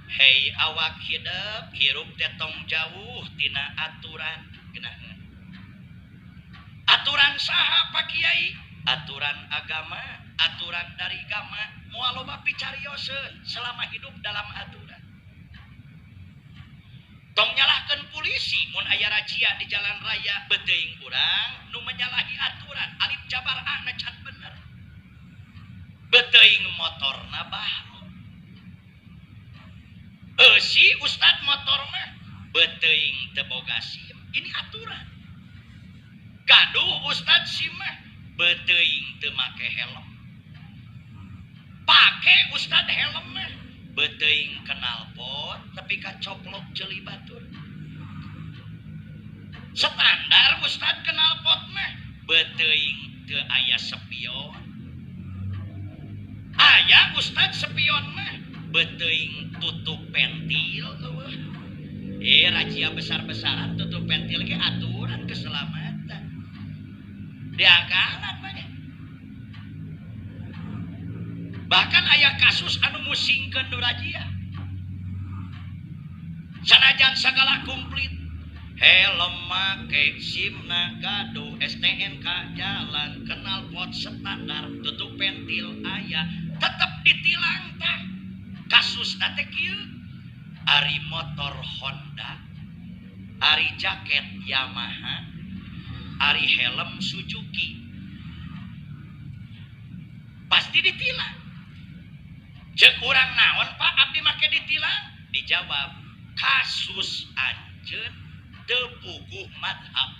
Hei awak hidep hirup teh tong jauh tina aturan geunaheun. Aturan saha Pak Kiai? Aturan agama, aturan dari agama, moal loba picarioseun selama hidup dalam aturan. Tong nyalahkeun polisi mun aya razia di jalan raya, beuteung urang nu menyalahi aturan, alif jabar A na can bener. Beuteung motorna bahru. Eusi ustad motor mah beuteung teu boga SIM, ini aturan. Gaduh ustad SIM mah beuteung teu make helm. Pake ustad helm mah beuteung knalpot nepi ka coplok ceuli batur. Standar ustad knalpot mah beuteung teu aya spion. Aya ustad spion mah beuteung tutup pentil eueuh. Razia besar-besaran tutup pentil ge aturan keselamatan. Diakalan mah. Bahkan aya kasus anu musingkeun nu razia. Sanajan sagala komplit, helm make, SIM-na gaduh, STNK jalan, knalpot standar, tutup pentil aya, tetep ditilang tah. Kasusna teh kieu, ari motor Honda, ari jaket Yamaha, ari helm Suzuki. Pasti ditilang. Ceuk urang naon Pak abdi make ditilang? Dijawab, kasus anjeun teu puguh madhab.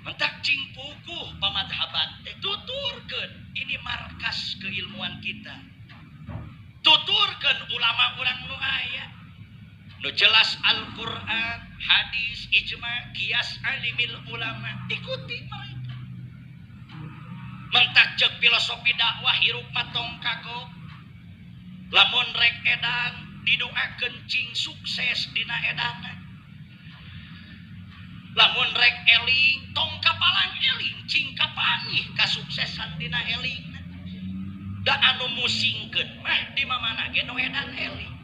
Mentak cing puguh pamadhaban teh tuturkeun, ini markas keilmuan kita. Tuturkeun ulama urang nu aya. Nu jelas Al-Qur'an, hadis, ijma, kias alimil ulama, ikuti mereka. Mentak ceuk filosofi dakwah hirup mah tong kagok. Lamun rek edan didoakeun cing sukses dina edana. Lamun rek eling tong kapalang eling cing kapanggih kasuksesan dina eling. Da anu musingkeun mah di mamana ge nu edan eling.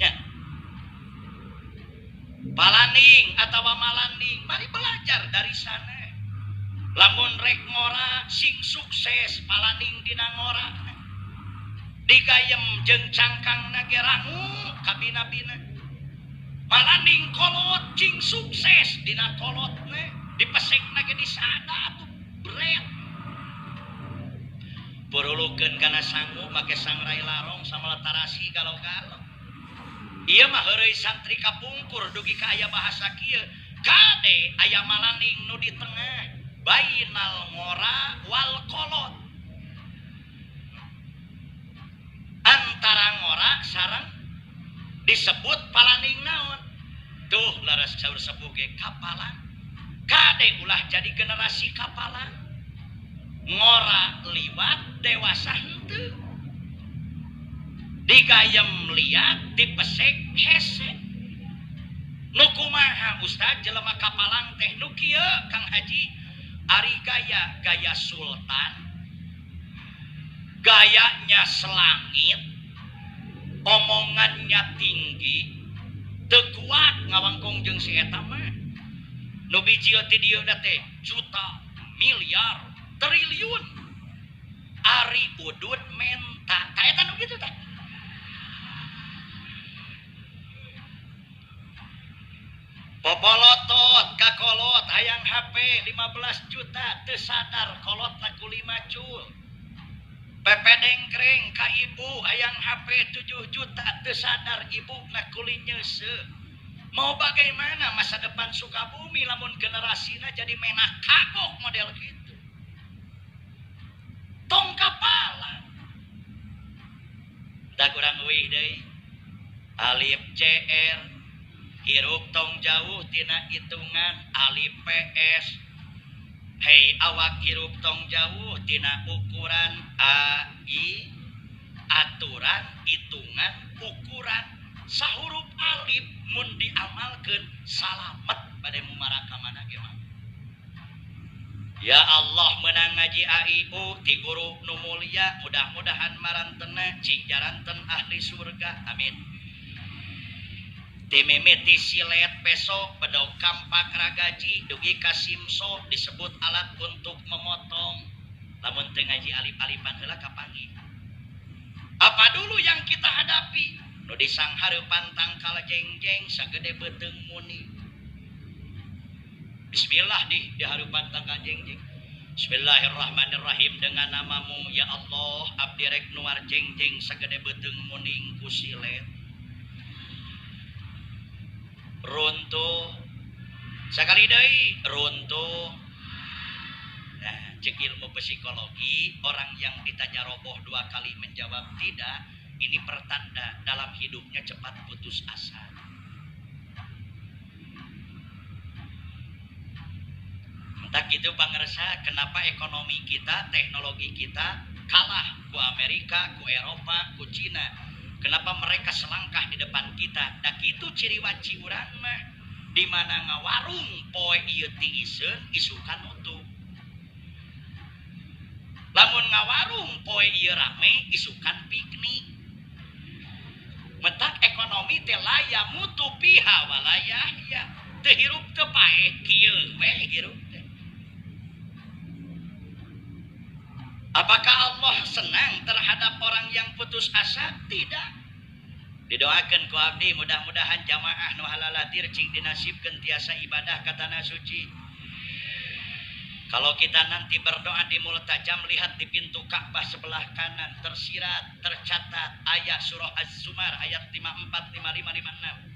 Nya. Palaning atawa malanding, mari belajar dari sana. Lamun rek ngora sing sukses palaning dina ngora. Digayem jeung cangkangna ge rangu kabina-bina. Malanding kolot cing sukses dina kolotna, dipesekna ge disada atuh bret. Purulukeun kana sangu make sangrai larong sama tarasi galo-galo. Ieu mah heureuy santri kapungkur dugi ka aya bahasa kieu. Kade aya malaning nu di tengah. Bainal ngora wal kolot. Antara ngora sareng disebut palaning naon. Tuh leres saur sepuh ge kapalan. Kade ulah jadi generasi kapalan. Ngora liwat dewasa henteu. Digayem liat dipesek hese. Nu kumaha ustad jelema kapalang teh nu kieu Kang Haji. Ari gaya gaya sultan, gayanya selangit, omongannya tinggi, teu kuat ngawangkong jeung si eta mah. Nu bijil ti dieu teh juta, miliar, triliun. Ari udud menta, ta eta nu kitu tah. Popolotot kakolot hayang HP 15 juta teu sadar kolot laku 5 cul. Pepe dengkreng ka ibu hayang HP 7 juta teu sadar ibu nakuli nyeuse. Mau bagaimana masa depan Sukabumi lamun generasina jadi menak kagok model gitu. Tong kapala. Da kurang euih deui. Alif CR hirup tong jauh tina hitungan alif PS. Hei awak hirup tong jauh tina ukuran AI, aturan hitungan ukuran sahurup alif mun diamalkeun salamet bade mumaraka mana ge mah. Ya Allah menang ngaji AIU ti guru nu mulia, mudah-mudahan marantena cing jaranten ahli surga, amin. Ti mimiti silet peso bedog kampak ragaji dugi ka simso disebut alat untuk memotong. Lamun teu ngaji alip-alipan heula kapanggih. Apa dulu yang kita hadapi? Nu disanghareupan tangkal jengjeng sagede beuteung muni. Bismillah di hareupan tangkal jengjeng. Bismillahirrahmanirrahim, dengan namamu ya Allah abdi rek nuar jengjeng sagede beuteung muning ku silet. Runtuh. Sakali deui runtuh. Nah, cek ilmu psikologi, orang yang ditanya roboh dua kali menjawab tidak, ini pertanda dalam hidupnya cepat putus asa. Tak gitu pangersa, kenapa ekonomi kita, teknologi kita kalah ku Amerika, ku Eropa, ku Cina. Kenapa mereka selangkah di depan kita? Dak itu ciri wanci urang mah. Di mana ngawarung poe ieu tiiseun isukan nutup. Lamun ngawarung poe ieu rame isukan piknik. Metak ekonomi teh laya mutu piha walayah ya. Teu hirup teu paeh kieu we hirup. Apakah Allah senang terhadap orang yang putus asa? Tidak. Didoakan ku abdi mudah-mudahan jamaah nu halalatir cing dinasibkeun tiasa ibadah ka tanah suci. Kalau kita nanti berdoa di multazam, lihat di pintu Ka'bah sebelah kanan tersirat, tercatat ayat surah Az-Zumar ayat 54, 55, 56.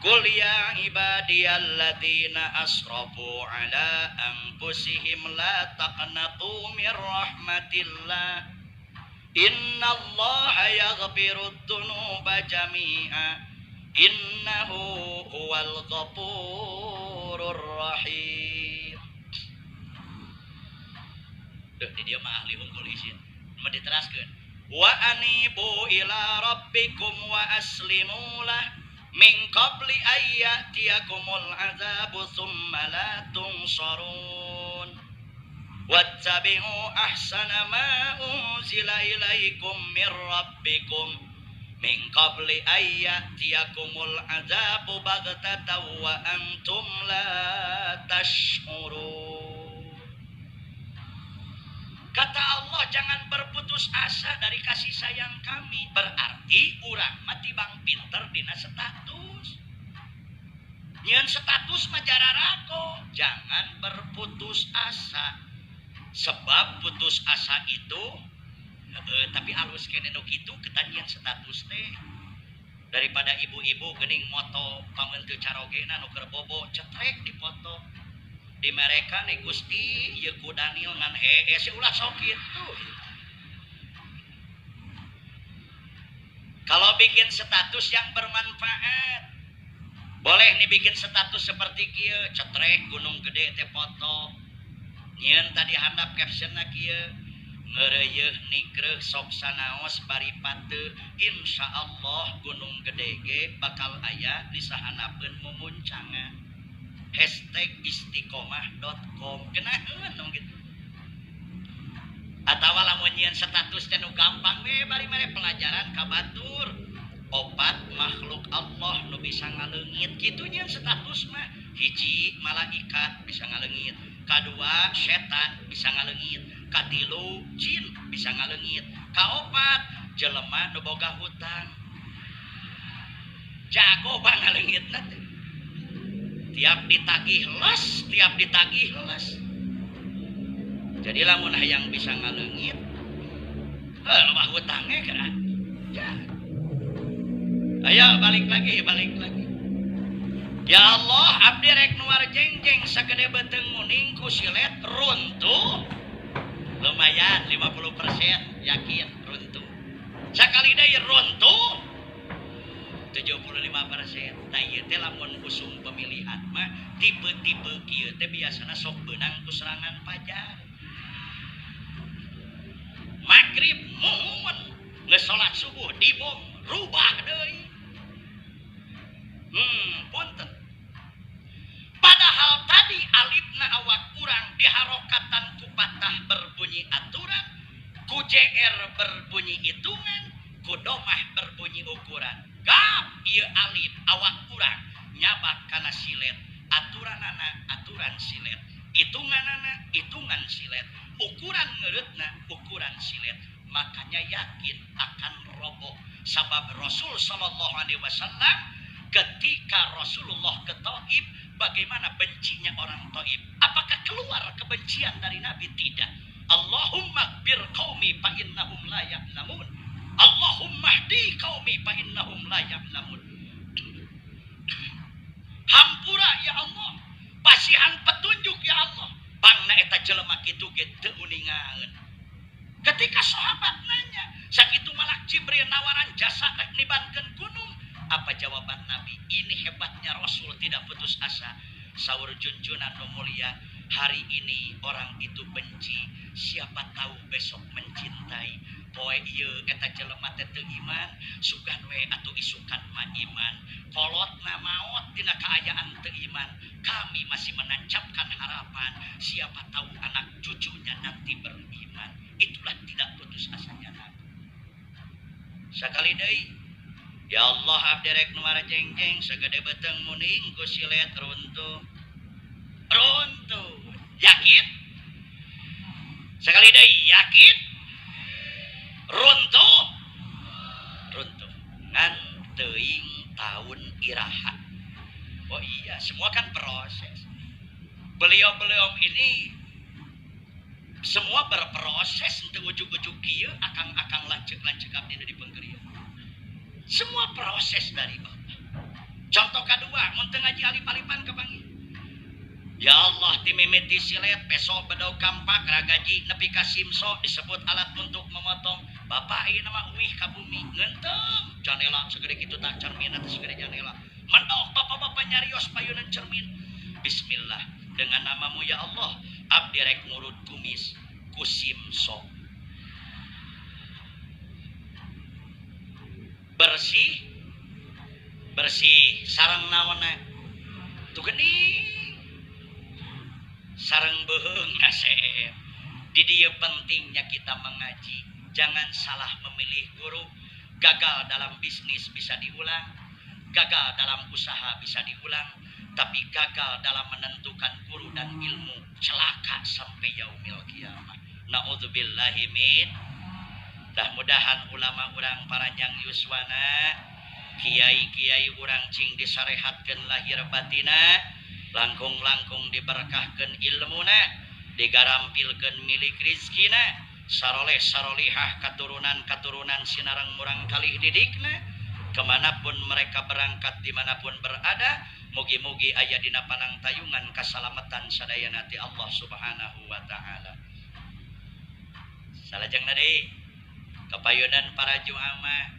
Qul ya ibadiyalladzina asrafu ala anfusihim la taqnatu mir rahmatillah innallaha yaghfirudz dzunuba jami'a innahu huwal ghafurur rahim. Duh, di dieu mah ahli hungkul isin. Mah diteraskeun. Wa anibu ila rabbikum wa aslimu lah min qabli ayyatiyakumul azabu tsumma la tunsarun wattabi'u ahsana ma unzila ilaikum mir rabbikum min qabli ayyatiyakumul azabu baghtatan wa antum la tash'urun. Kata Allah, jangan berputus asa dari kasih sayang kami. Berarti urang mah tibang pinter dina status. Nyeun status mah jararako. Jangan berputus asa. Sebab putus asa itu tapi alus kene nu kitu ketan nyeun status teh. Daripada ibu-ibu geuning moto pameunteut carogena nu keur bobo cetrek dipoto. Di mereka nih Gusti ieu ku Daniel ngan si ulah sok kitu. Kalau bikin status yang bermanfaat, boleh nih bikin status seperti kieu, cetrek Gunung Gede teh foto. Nyieun tadi handap captionna kieu, ngeureuyeeh nikreuh sok sanaos bari pateuh, insyaallah Gunung Gede ge bakal aya di sahanapeun mumuncangan. #istiqomah.com genaheun dong gitu. Atawa lamun nyieun status teh nu gampang we bari mere pelajaran ka batur. Opat makhluk Allah nu bisa ngaleungit kitu nyieun status mah. Hiji malaikat bisa ngaleungit, kadua setan bisa ngaleungit, katilu jin bisa ngaleungit, kaopat jelema nu boga hutang. Jago bangaleungitna teh. Tiap ditagih les, tiap ditagih les. Jadi lamun hayang bisa ngaleungit, loba hutangnya kira. Ya. Ayo balik lagi, balik lagi. Ya Allah, abdi rek nuar jengjeng sagede beuteung muning ku silet runtuh. Lumayan 50% yakin runtuh. Sakali deui runtuh 75%. Nah ieu teh lamun usum pemilihan mah tipe-tipe kieu teh biasana sok beunang ku serangan pajar. Magrib muhun geus salat subuh dibom rubah deui. Punten. Padahal tadi Tadi alifna awak urang diharokatan ku patah berbunyi aturan, ku JR berbunyi hitungan, ku domah berbunyi ukuran. Gap ieu alif awak urang nyabak kana silet, aturanana aturan silet, hitunganana hitungan silet, ukuran ngeureutna ukuran silet. Makanya yakin akan roboh. Sabab Rasul sallallahu alaihi wasallam ketika Rasulullah ke Taif, bagaimana bencinya orang Taif? Apakah keluar kebencian dari Nabi? Tidak. Allahumma bir qaumi fa innahum la ya'lamun. Allahumma hdi qaumi fa innahum la ya'lamun. Hampura ya Allah, pasihan petunjuk ya Allah. Pangna eta jelema kitu ge teu uningaeun. Ketika sahabat nanya, sakitu malak Jibril nawaran jasa rek nibankeun gunung, apa jawaban Nabi? Ini hebatnya Rasul tidak putus asa. Saur junjunan nu mulia, hari ini orang itu benci, siapa tahu besok mencintai. Poe ieu eta jelema teh teu iman, sugan we atuh isukan mah iman. Kolotna maot dina kaayaan teu iman, kami masih menancapkan harapan, siapa tahu anak cucunya nanti beriman. Itulah tidak putus asanya Nabi. Sakali deui, ya Allah abdi rek nu marajengjeng sagede beuteung muning ku silet runtuh. Runtuh. Yakin? Sekali deui yakin? Runtuh. Runtuh. Ngan teuing taun iraha. Oh iya, semua kan proses. Beliau-beliau ini semua berproses untuk ujug-ujug kieu akang-akang lanceuk-lanceuk abdi nu dipeungkeurieu. Semua proses dari Allah. Contoh kedua, mun teu ngaji alip-alipan kapanggih. Ya Allah, timimiti silet, peso bedog kampak, ragaji nepi ka simso disebut alat untuk memotong. Bapak ieu nama uih ka bumi, ngeunteng janela segede kitu tah cermin atau segede janela. Mendok bapak-bapak nyarios payunan cermin. Bismillah, dengan namamu ya Allah, abdi rek ngurut kumis ku simso. Bersih, bersih sarang naonna tuh geuning sarang beuheung asep. Di dieu pentingnya kita mengaji, jangan salah memilih guru. Gagal dalam bisnis bisa diulang, gagal dalam usaha bisa diulang, tapi gagal dalam menentukan guru dan ilmu celaka sampai yaumil kiamah. Naudzubillahi min. Mudah-mudahan ulama urang paranjang yuswana, kiai-kiai urang cing disarehatkeun lahir batina, langkung-langkung diberkahkeun ilmuna, digarampilkeun milik rizkina, saroleh sarolihah katurunan-katurunan sinareng murang kalih didikna, kemanapun mereka berangkat, dimanapun berada, mugi-mugi aya dina panangtayungan kasalamatan sadayana ti Allah Subhanahu wa taala. Salajengna deui kapayunan para juama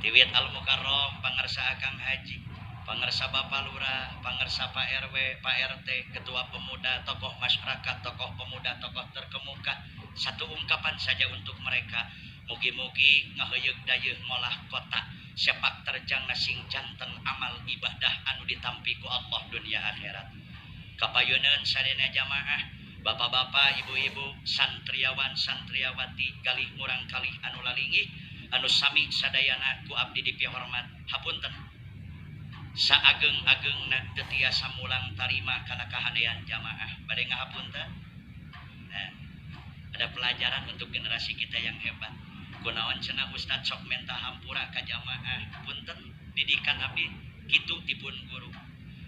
tiwit Al Mukarram, pangersa Akang Haji, pangersa Bapak Lurah, pangersa Pak RW, Pak RT, Ketua Pemuda, tokoh masyarakat, tokoh pemuda, tokoh terkemuka. Satu ungkapan saja untuk mereka. Mugi-mugi ngaheuyeuk dayeuh ngolah kota, sepak terjang sing janten amal ibadah anu ditampi ku Allah dunia akhirat. Kapayuneun sadayana jamaah, bapak-bapak, ibu-ibu, santriawan, santriawati, galih murang kalih anu lalingih, anu sami sadayana ku abdi dipihormat. Hapunten. Saageng-agengna teu tiasa mulang tarima kana kahadean jamaah. Bade ngahapunten. Nah, ada pelajaran untuk generasi kita yang hebat. Kunaon cenah ustad sok menta hampura ka jamaah. Punten didikan abdi kitu tipun guru.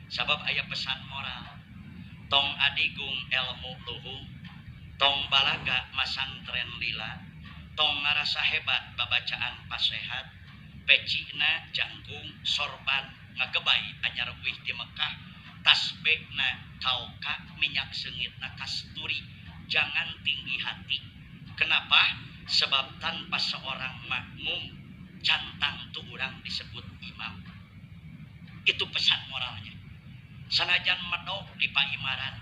Sabab aya pesan moral. Tong adigung ilmu luhung, tong balaga masantren lila, tong ngarasa hebat babacaan pasehat, pecina jangkung sorban ngagebay anyar uih di Mekah, tasbehna kauka minyak seungitna kasturi. Jangan tinggi hati. Kenapa? Sebab tanpa seorang makmum cantang tu urang disebut imam. Itu pesan moralnya. Sanajan medok di paimaran,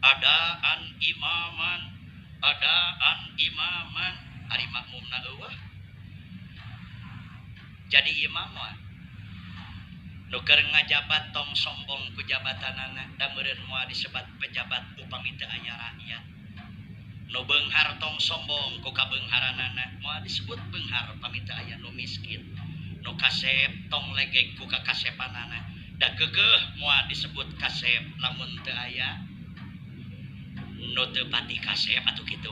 adaan imaman, adaan imaman, ari makmumna eueuh. Jadi imam mah. Nu keur ngajabat tong sombong ku jabatanana, da meureun moal disebat pejabat upami teu aya rakyat. Nu beunghar tong sombong ku kabeungharanana, moal disebut beunghar pami teu aya nu miskin. Nu kasep tong legeg ku kakasepanana, da geugeuh moal disebut kasep lamun teu aya nu teu pati kasep atuh kitu.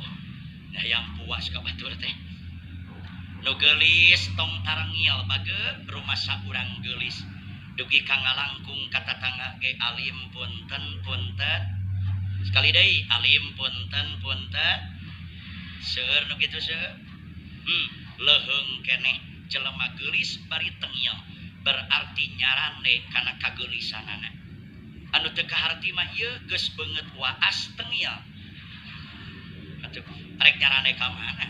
Da yang puas ka batur teh. Nu geulis tong tarengil bage rumasa urang geulis. Dugi ka ngalangkung ka tatangga ge alim punten punten. Sekali deui alim punten punten. Seueur nu kitu seueur. Leuheung keneh jelema geulis bari tengil berarti nyarande kana kageulisanana. Anu teu kaharti mah ieu geus beungeut waas tengil. Atuh arek nyarande ka mana?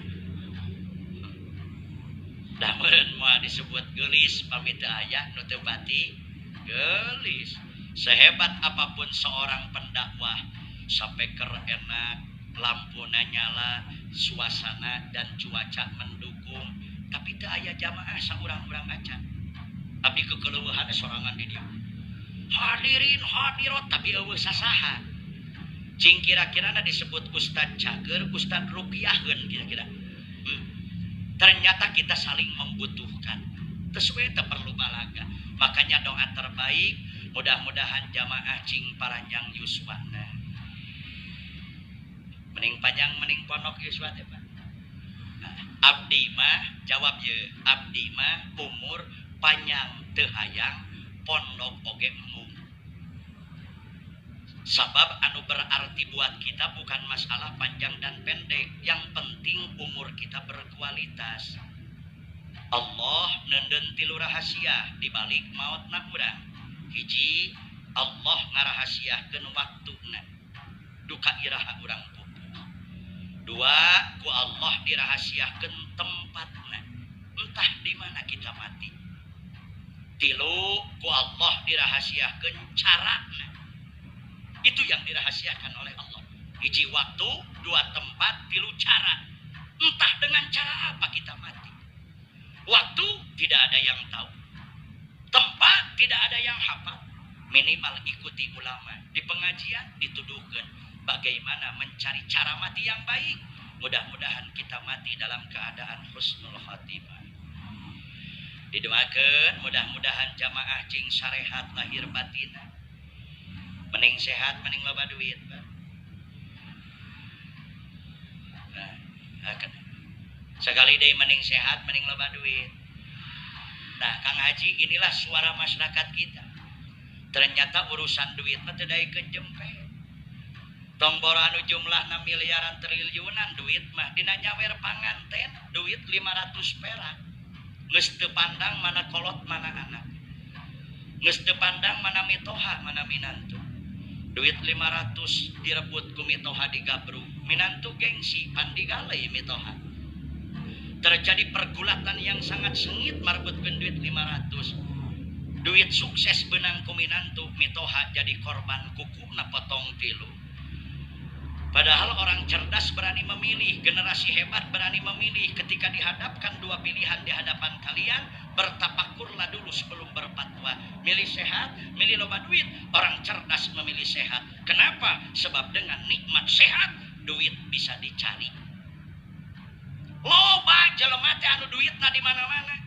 Da meureun moal disebut geulis pami teu aya nu teu pati geulis. Sehebat apapun seorang pendakwah, sapeker enak, lampuna nyala, suasana dan cuaca mendukung, tapi teu aya jamaah saurang-urang acan. Abdi kekeleueuhan sorangan di dieu. Hadirin hadirat tapi eueuh sasaha. Cing kira-kirana disebut ustad cager, ustad ruqyaheun kira-kira. Ternyata kita saling membutuhkan. Terus we teu perlu balaga. Makanya doa terbaik mudah-mudahan jamaah cing paranjang yuswana. Mending panjang mending pondok yuswa teh Pak. Nah, abdi mah jawab ye, abdi mah umur panjang teu hayang pondok oge embung. Sabab anu berarti buat kita bukan masalah panjang dan pendek, yang penting umur kita berkualitas. Allah neundeun tilu rahasia di balik maotna urang. Hiji, Allah ngarahasiakeun waktuna. Duka iraha urang pupuh. Dua, ku Allah dirahasiakeun tempatna. Entah di mana kita mati. Tilu, ku Allah dirahasiakeun carana. Itu yang dirahasiakan oleh Allah. Hiji waktu, dua tempat, tilu cara. Entah dengan cara apa kita mati. Waktu tidak ada yang tahu. Tempat tidak ada yang hafal. Minimal ikuti ulama. Di pengajian dituduhkan bagaimana mencari cara mati yang baik. Mudah-mudahan kita mati dalam keadaan husnul khatimah. Didoakan mudah-mudahan jamaah cing sarehat lahir batin. Mending sehat, mending loba duit, Pak. Nah, sekali deui mending sehat, mending loba duit. Nah, Kang Haji, inilah suara masyarakat kita. Ternyata urusan duit mah teu daekeun jempe. Tong boro anu jumlahna miliaran triliunan duit mah dina nyawer panganten duit 500 perak. Geus teu pandang mana kolot mana anak. Geus teu pandang mana mitoha mana minantu. Duit 500 direbut ku mitoha digabrug. Minantu gengsi pandigaleuy mitoha. Terjadi pergulatan yang sangat sengit marebutkeun duit 500. Duit sukses benang ku minantu, mitoha jadi korban kukuna potong tilu. Padahal orang cerdas berani memilih, generasi hebat berani memilih. Ketika dihadapkan dua pilihan di hadapan kalian, bertapakurlah dulu sebelum berfatwa. Milih sehat, milih loba duit. Orang cerdas memilih sehat. Kenapa? Sebab dengan nikmat sehat, duit bisa dicari. Loba jelema teh anu duitna di mana-mana.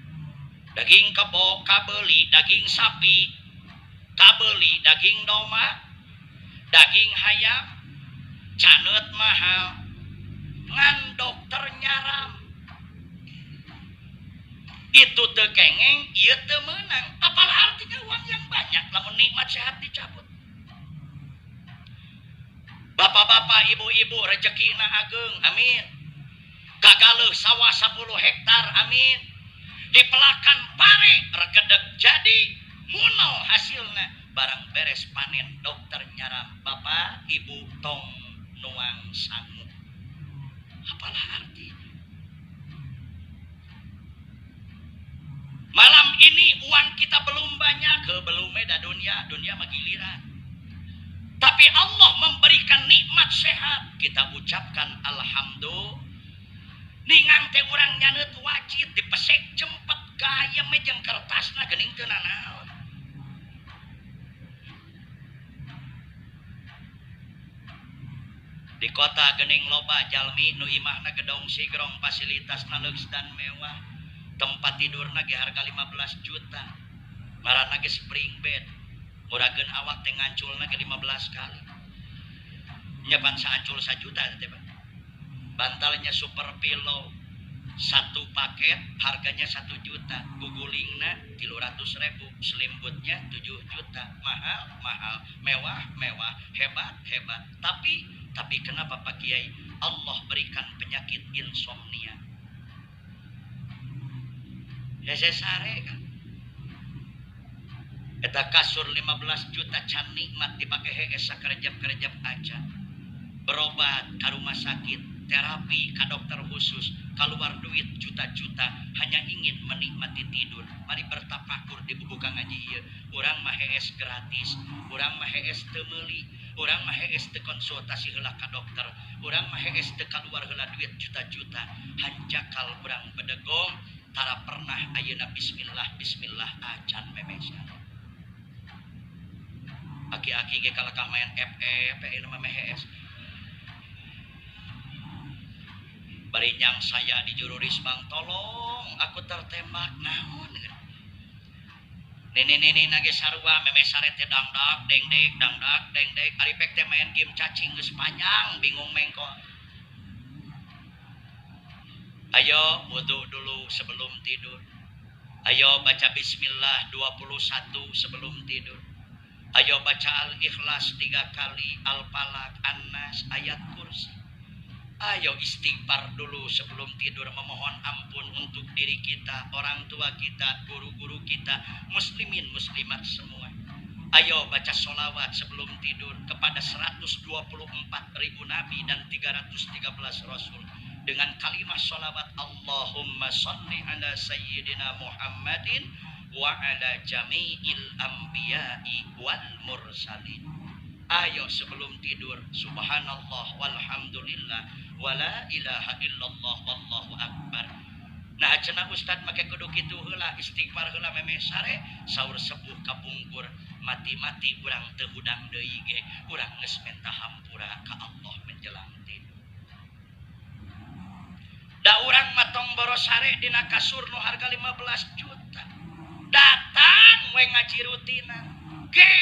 Daging kebo kabeli, daging sapi kabeli, daging domba, daging hayam, caneut mahal, ngan dokter nyaram. Itu teu kengeng, ieu teu meunang. Apalah artinya uang yang banyak lamun nikmat sehat dicabut. Bapak-bapak, ibu-ibu rezekina ageng, amin. Kagaleuh sawah 10 hektar, amin. Dipelakan pare, rekedek jadi, munal hasilna. Barang beres panen, dokter nyaram, bapak, ibu tong nuang sangu. Apalah artinya? Malam ini uang kita belum banyak, ke belum da dunia, dunia mah giliran. Tapi Allah memberikan nikmat sehat, kita ucapkan alhamdulillah. Ningang teh urang nyaneut wajib dipesek jempet gayem jeung kertasna geuning teu nanaon. kota geuning loba jalmi nu imahna gedong sigrong fasilitasna leuks dan mewah. Tempat tidurna ge harga 15 juta. Ngaranna ge spring bed. Murakeun awak teh ngaculna ge 15 kali. Nya pan saancul sajuta teh Pak. Bantalnya super pillow. Satu paket harganya 1 juta, gugulingna 300.000, selimbutnya 7 juta. Mahal, mahal, mewah, mewah, hebat, hebat. Tapi kenapa Pak Kiai Allah berikan penyakit insomnia? Hese sare kan. Eta kasur 15 juta can nikmat dipake hees sakerejap-kerejap aja. Berobat ka rumah sakit, terapi ka dokter khusus, keluar duit juta-juta hanya ingin menikmati tidur. Mari bertafakur di bubuka ngaji ieu. Urang mah hees gratis, urang mah hees teu meuli, urang mah hees teu konsultasi heula ka dokter, urang mah hees teu kaluar heula duit juta-juta. Hanjakal urang bedegong tara pernah ayeuna bismillah bismillah acan memesan. Aki-aki ge kalakah main FF ayeuna mah hees. Barinyang saya di jururis bang, tolong aku tertembak naon. Nini nage sarua meme sare teh dangdak dengdek dangdak dengdek ari pek teh main game cacing geus panjang bingung mengko. Ayo wudu dulu sebelum tidur. Ayo baca bismillah 21 sebelum tidur. Ayo baca al-ikhlas 3 kali, al-falaq, an-nas, ayat kursi. Ayo istighfar dulu sebelum tidur, memohon ampun untuk diri kita, orang tua kita, guru-guru kita, muslimin muslimat semua. Ayo baca sholawat sebelum tidur kepada 124.000 nabi dan 313 rasul. Dengan kalimat sholawat Allahumma sholli ala sayyidina Muhammadin wa ala jami'il anbiya'i wal mursalin. Ayo sebelum tidur subhanallah walhamdulillah wala ilaha illallah wallahu akbar. Nah cenah ustad make kudu kitu heula istighfar heula memeh sare saur sepuh kapungkur mati-mati urang teu hudang deui ge urang geus menta hampura ka Allah menjelang tidur. Da urang mah tong boros sare dina kasur nu harga 15 juta. Datang we ngaji rutinan. Ge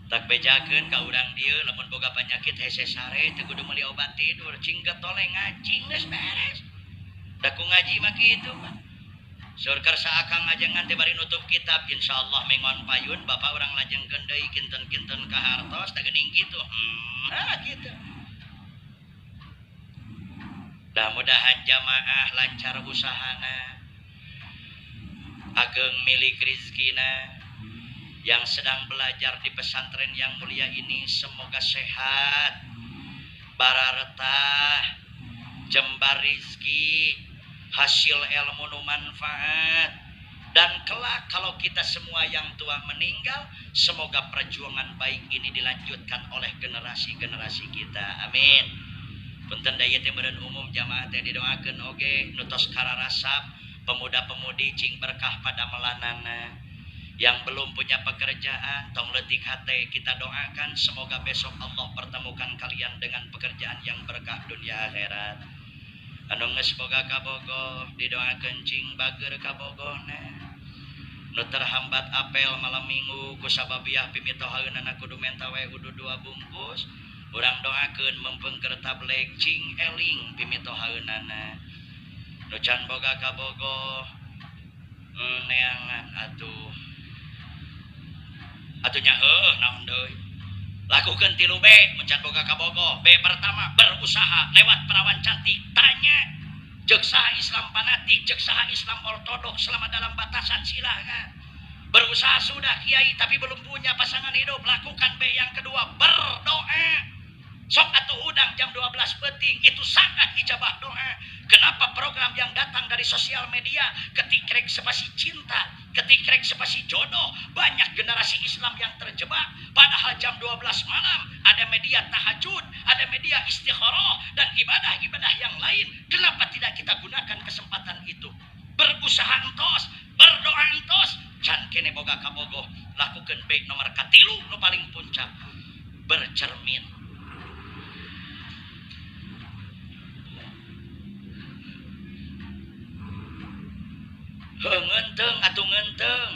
tak bejakeun ka urang dieu lamun boga penyakit hese sare teu kudu meuli obat tidur cing getole ngaji geus beres. Da ku ngaji mah kitu Pak. Sur kersa akang ngajengan teh bari nutup kitab insyaallah mengon payun bapak urang lajengkeun deui kinten-kinten ka hartos da geuning kitu. Nah kitu. Mudah-mudahan jamaah lancar usahana, ageng milik rizkina. Yang sedang belajar di pesantren yang mulia ini semoga sehat, bararetah, jembar rizki, hasil ilmu nu manfaat. Dan kelak kalau kita semua yang tua meninggal, semoga perjuangan baik ini dilanjutkan oleh generasi-generasi kita. Amin. Punten da ieu teh meureun umum jamaah teh didoakeun oge nu tos kararasap, pemuda-pemudi cing berkah pada melanana. Yang belum punya pekerjaan, tong leutik hate, kita doakan semoga besok Allah pertemukan kalian dengan pekerjaan yang berkah dunia akhirat. Anu geus boga kabogoh didoakeun cing bager kabogohna. Nu terhambat apel malam minggu ku sababiah pimitohaeunana kudu menta we kudu 2 bungkus. Urang doakeun mempengker tablek cing eling pimitohaeunana. Nu can boga kabogoh neangan atuh. Atunya heuh naon deui. Lakukeun 3 B mun can boga kabogoh. B pertama berusaha lewat perawan cantik, tanya ceuk saha Islam fanatik, ceuk saha Islam ortodoks selama dalam batasan silakan. Berusaha sudah kiai tapi belum punya pasangan hidup, lakukan B yang kedua berdoa. Sok atuh hudang jam 12 peuting itu sangat ijabah doa. Kenapa program yang datang dari sosial media ketik rek sepasi cinta, ketik rek sepasi jodoh, banyak generasi Islam yang terjebak. Padahal jam 12 malam ada media tahajud, ada media istikharah dan ibadah-ibadah yang lain. Kenapa tidak kita gunakan kesempatan itu? Berusaha entos, berdoa entos, can kene boga kabogoh. Lakukan B nomor katilu nu paling puncak bercermin. Heuh ngeunteung atuh ngeunteung.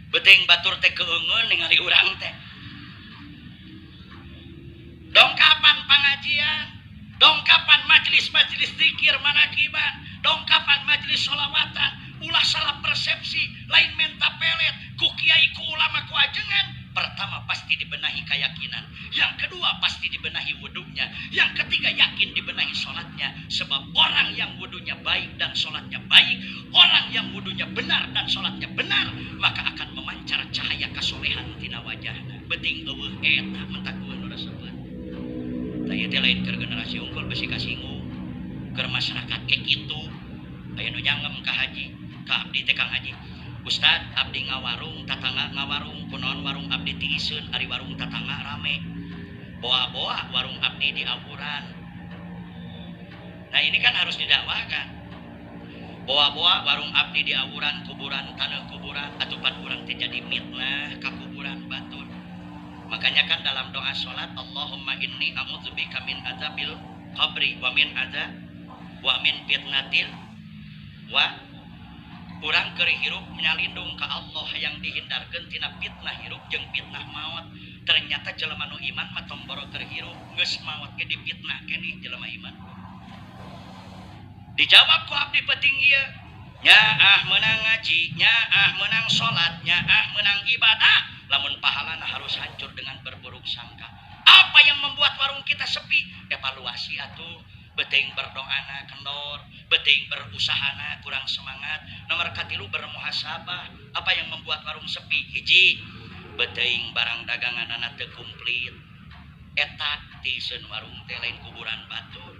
Beuting batur teh keungeun ningali urang teh. Dongkapan pengajian, dongkapan majelis-majelis zikir manakiban, dongkapan majelis sholawatan, ulah salah persepsi, lain menta pelet, ku kiai ku ulama ku ajengan. Pertama pasti dibenahi keyakinan, yang kedua pasti dibenahi wudunya, yang ketiga yakin dibenahi sholatnya. Sebab orang yang wudunya baik dan sholatnya baik, orang yang wudunya benar dan sholatnya benar, maka akan memancar cahaya kasolehan tina wajahna. Beuting eueuh eta mentak eueuh nu resepkeun. Tah ieu teh lain keur generasi unggul besi kasinggung, keur masyarakat ge kitu. Aya nu nyangem ka haji, ka abdi teh Kang Haji. Ustad abdi ngawarung tatangga ngawarung kunaon warung abdi tiiseun ari warung tatangga rame. Boa-boa warung abdi diawuran. Nah ini kan harus didakwahkan. Boa-boa warung abdi diawuran kuburan tanah kuburan atuh pan urang teh jadi mitnah ka kuburan batur. Makanya kan dalam doa salat Allahumma inni a'udzubika min adzabil qabri wa min adza wa min fitnatil wa. Urang keur hirup nyalindung ka Allah yang dihindarkeun tina fitnah hirup jeung fitnah maot. Ternyata jelema nu iman mah tong boro keur hirup geus maot ge difitnah keneh jelema iman. Dijawab ku abdi penting ieu, nyaah meunang ngaji, nyaah meunang salat, nyaah meunang ibadah, lamun pahalana harus hancur dengan berburuk sangka. Apa yang membuat warung kita sepi? Evaluasi atuh. Beuting berdoana kendor, beuting berusahana kurang semangat. Nomor katilu bermuhasabah. Apa yang membuat warung sepi? Hiji, beuting barang daganganana teu komplit. Eta tiiseun warung teh lain kuburan batur.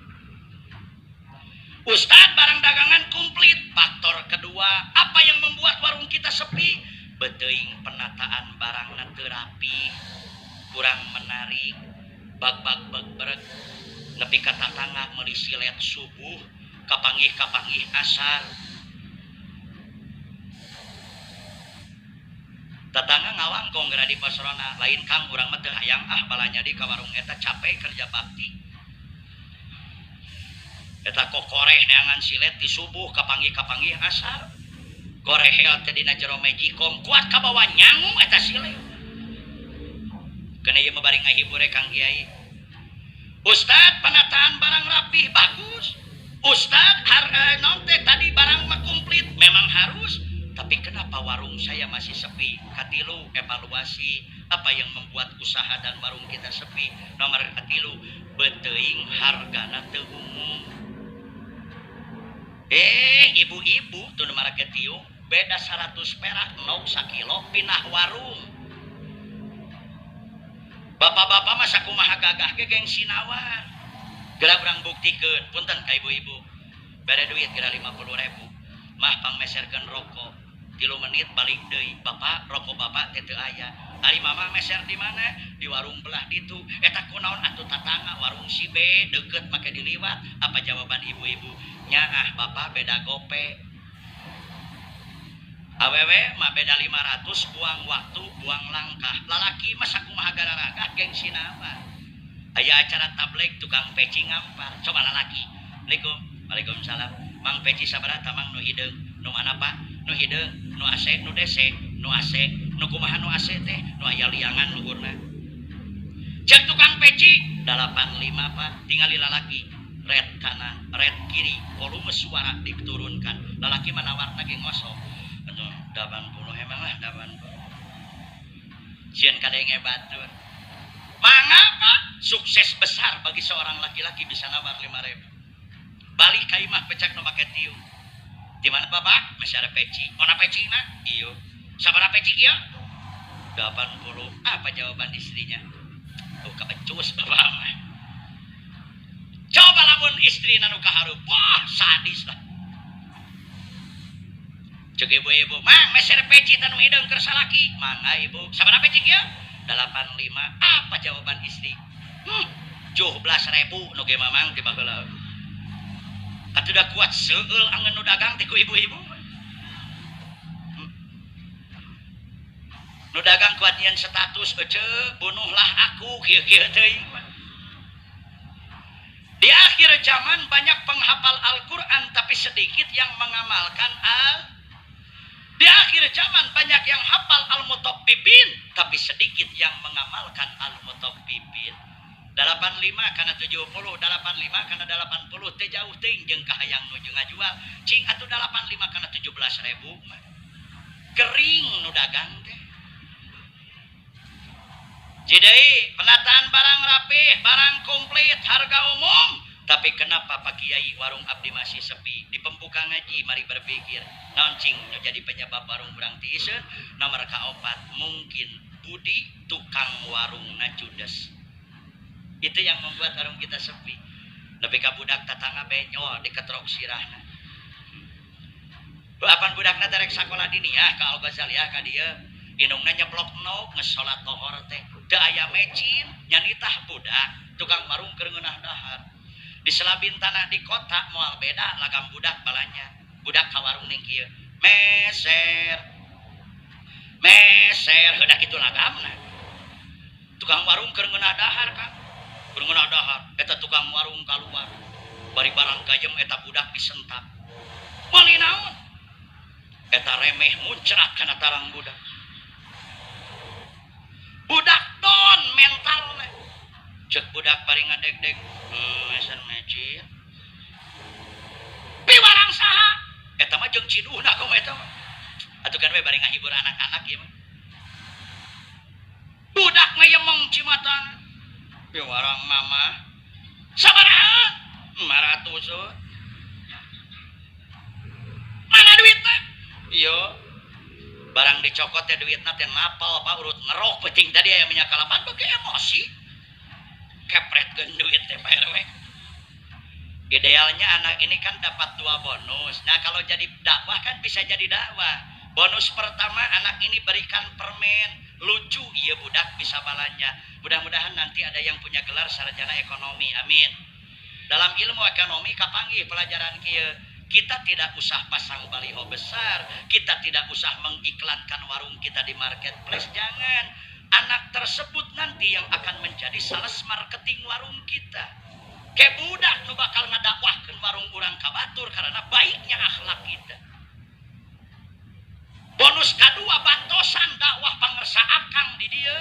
Ustad barang dagangan komplit. Faktor kedua, apa yang membuat warung kita sepi? Beuting penataan barangna teu rapi, kurang menarik, bag-bag beg-breg. Nepi ka tatangga meuli silet subuh, kapanggih-kapanggih asar. Tatangga ngawangkong geura di pasrona, lain Kang urang mah teu hayang ah balanya di ka warung eta capek kerja bakti. Eta kokoreh neangan silet di subuh kapanggih-kapanggih asar. Gorehel teh dina jero magicom kuat kabawa nyangu eta silet. Keuna ieu mah bari ngahibur Kang Kiai. Ustad penataan barang rapih bagus. Ustad non teh tadi barang mah komplit memang harus, tapi kenapa warung saya masih sepi? Katilu evaluasi apa yang membuat usaha dan warung kita sepi. Nomor katilu beuteung hargana teu umum. Ibu-ibu tuh nu marake tiung beda 100 perak nog sakilo pindah warung. Bapak-bapak mah sakumaha gagah ge gengsi nawar. Geura urang buktikeun, punten ka ibu-ibu. Bere duit geura 50.000. Mah pangmeserkeun rokok. 3 menit balik deui. Bapak, rokok bapak teh teu aya. Ari mama meser di mana? Di warung belah ditu. Eta kunaon atuh tatangga warung si B deukeut make diliwat. Apa jawaban ibu-ibu? Nyaah bapak beda gope. Awewe mah beda 500 buang waktu, buang langkah. Lalaki mah sakumaha gararagah gengsi nawar. Aya acara tabligh tukang peci ngampar. Coba lalaki. Assalamualaikum. Waalaikumsalam. Mang peci sabaraha mang nu hideung? Nu mana Pak? Nu hideung, nu AC, nu DC, nu AC, nu kumaha nu AC teh? Nu aya liangan luhurna. Cek tukang peci 85 Pak, tingali lalaki. Red kanan, red kiri, volume suara diturunkan. Lalaki mah nawarna ge ngosok. 80 emang lah 80. Sieun kadenge batur. Mangga sukses besar bagi seorang laki-laki bisa nawar 5.000. Balik ka imah pecak nu make tiung. Di mana Bapak? Masih ada peci. Ona pecina? Iyo. Sabaraha peci kieu? 80. Apa jawaban istrinya? Oh, kebecus bapak mah. Coba lamun istri nu kaharup. Wah, sadis lah. Cek ibu-ibu, mang meser peci tanu hideung keur salaki. Mangga ibu, sabaraha peci kieu? 85. Apa jawaban istri? 17.000 nu ge mamang ti baheula. Atuh da kuat seueul angeun nu dagang teh ku ibu-ibu. Nu dagang kuat nyeun status ece bunuhlah aku kieu-kieu teuing mah. Di akhir zaman banyak penghafal Al-Quran tapi sedikit yang mengamalkan al. Di akhir zaman banyak yang hafal Al-Mutaffifin tapi sedikit yang mengamalkan Al-Mutaffifin. 85 kana 70, 85 kana 80 teu jauh teuing jeung kahayang nu ngajual. Cing atuh 85 kana 17.000 mah. Gering nu dagang teh. Jadi penataan barang rapih, barang komplit, harga umum. Tapi kenapa Pak Kiai warung abdi masih sepi? Di pembuka ngaji mari berpikir, naon cing nu jadi penyebab warung urang tiiseun? Nomor kaopat mungkin budi tukang warungna judes. Itu yang membuat warung kita sepi. Nepi ka budak tatangga benyol diketrok sirahna. Apan budakna teh rek sakola diniyah ka Al Ghazaliyah ka dieu. Indungna nyeplok nok geus salat lohor teh. Teu aya mecin nyanitah budak tukang warung keur ngeunah dahar. Di selabin tanah di kota moal beda lagam budak balanya. Budak ka warung ning kieu. Meser. Meser heudah kitu lagamna. Tukang warung keur ngeunah dahar Kang. Keur ngeunah dahar eta tukang warung kaluar. Bari barang gayem eta budak disentap. Meuli naon? Eta remeh muncrat kana tarang budak. Budak don mentalna. Cek budak bari ngadeg-deg, meser mecin. Piwarang saha? Eta mah jeung ciduhna kumaha eta mah. Atuh kan we bari ngahibur anak-anak ieu mah. Budak ngayemeng cimatana. Piwarang mama. Sabaraha? 500. Mana duitna? Iya. Barang dicokot teh duitna teh napal Pak urut ngerok penting tadi aya minyak kalapan beuki emosi. Kepretkeun duit teh Pak RW. Idealnya anak ini kan dapat 2 bonus. Nah kalau jadi dakwah kan bisa jadi dakwah. Bonus pertama anak ini berikan permen. Lucu iya budak bisa balanja. Mudah-mudahan nanti ada yang punya gelar sarjana ekonomi. Amin. Dalam ilmu ekonomi kapanggih pelajaran kieu. Kita tidak usah pasang baliho besar, kita tidak usah mengiklankan warung kita di marketplace, jangan. Anak tersebut nanti yang akan menjadi sales marketing warung kita. Ke budak nu bakal ngadakwahkeun warung urang ka batur karena baiknya akhlak kita. Bonus kadua bantosan dakwah pangersa akang di dieu.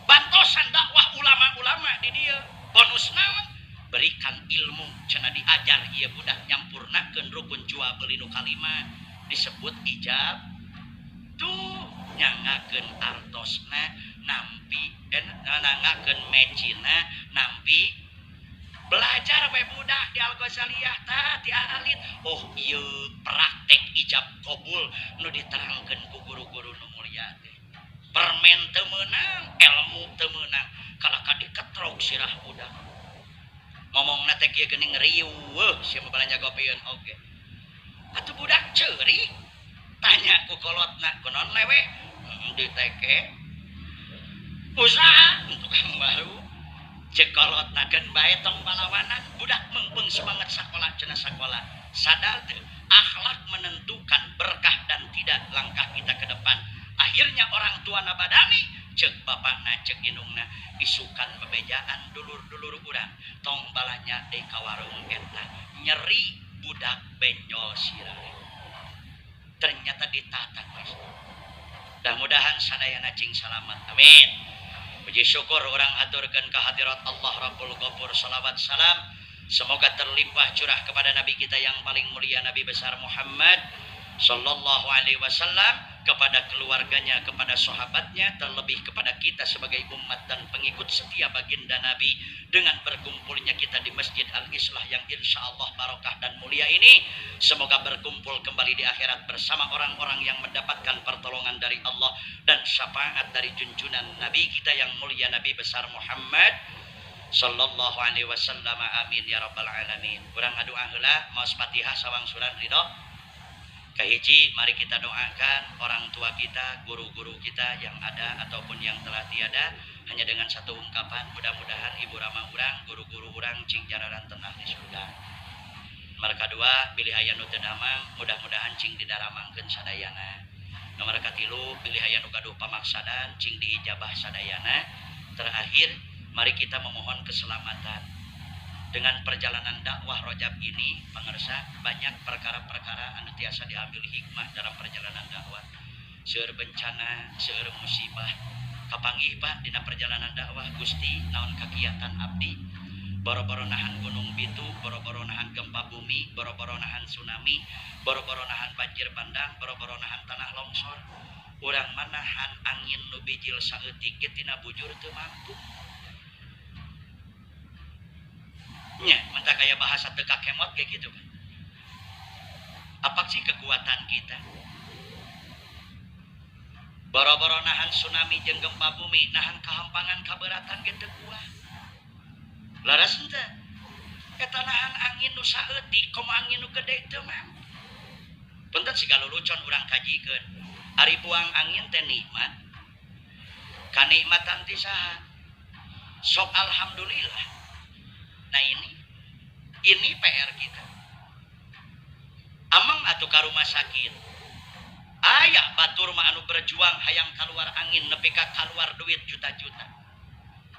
Bantosan dakwah ulama-ulama di dieu. Bonus naon? Berikan ilmu cenah diajar ieu budak nyampurnakeun rukun jual beli nu kalima disebut ijab tuh nyangakeun artosna nampi nangakeun mecina nampi belajar we budak di Al Ghazaliyah tah ti alit oh ieu praktek ijab kabul nu diterangkeun ku guru-guru nu mulia teh permen teu meunang ilmu teu meunang kalaka diketrok sirah budak ngomongna teh kieu geuning riweuh sia mah balanja gopieun oge atuh budak ceurik tanya ku kolotna kunaon lewe diteke usaha tukang baru cek kolotna keun bae tong balawanan budak meungpeung semangat sakola cenah sakola sadar teu akhlak menentukan berkah dan tidak langkah kita ke depan. Akhirnya orang tua nabadani cek bapakna cek indungna isukan bebejaan dulur-dulur urang tong balanya deui ka warung eta nyeri budak benjol sirah. Ternyata ditata guys. Mudah-mudahan sadayana cing salamat. Amin. Puji syukur urang aturkeun ka hadirat Allah Rabbul Ghafur. Salawat salam semoga terlimpah curah kepada nabi kita yang paling mulia Nabi besar Muhammad sallallahu alaihi wasallam, kepada keluarganya, kepada sahabatnya, terlebih kepada kita sebagai umat dan pengikut setia baginda Nabi. Dengan berkumpulnya kita di Masjid Al-Islah yang insya Allah barokah dan mulia ini, semoga berkumpul kembali di akhirat bersama orang-orang yang mendapatkan pertolongan dari Allah dan syafaat dari junjungan Nabi kita yang mulia Nabi besar Muhammad sallallahu alaihi wasallam. Amin ya rabbal alamin. Urang ngadoa heula maos Fatihah sawang suran ridho. Kahiji, mari kita doakan orang tua kita, guru-guru kita yang ada ataupun yang telah tiada, hanya dengan satu ungkapan, mudah-mudahan ibu rama urang, guru-guru urang cing jararan tenang di surga. Nomor kadua, bilih aya nu teu damang, mudah-mudahan cing didaramangkeun sadayana. Nomor katilu pilih aya nu gaduh pamaksadan cing diijabah sadayana. Terakhir mari kita memohon keselamatan. Dengan perjalanan dakwah Rojab ini pangersa banyak perkara-perkara anu tiasa diambil hikmah dalam perjalanan dakwah. Seueur bencana, seueur musibah. Kapanggih Pak dina perjalanan dakwah Gusti naon kagiatan abdi. Boro-boro nahan gunung bitu, boro-boro nahan gempa bumi, boro-boro nahan tsunami, boro-boro nahan banjir bandang, boro-boro nahan tanah longsor. Urang manahan angin nu bijil saeutik ge tina bujur teu mampu. Nya, mentah kaya bahasa teu kakemot kayak gitu kan. Apa sih kekuatan kita? Boro-boro nahan tsunami jeung gempa bumi, nahan kahampangan kaberatan ge teu kuat. Laras henteu. Eta nahan angin nu saeutik, komo angin nu gede teu mampu. Punten siga lulucon urang kajikeun. Ari buang angin teh nikmat. Kanikmatan ti saha? Sok alhamdulillah. Nah ini PR kita. Amang atuh ka rumah sakit. Aya batur mah anu berjuang hayang kaluar angin nepi ka kaluar duit juta-juta.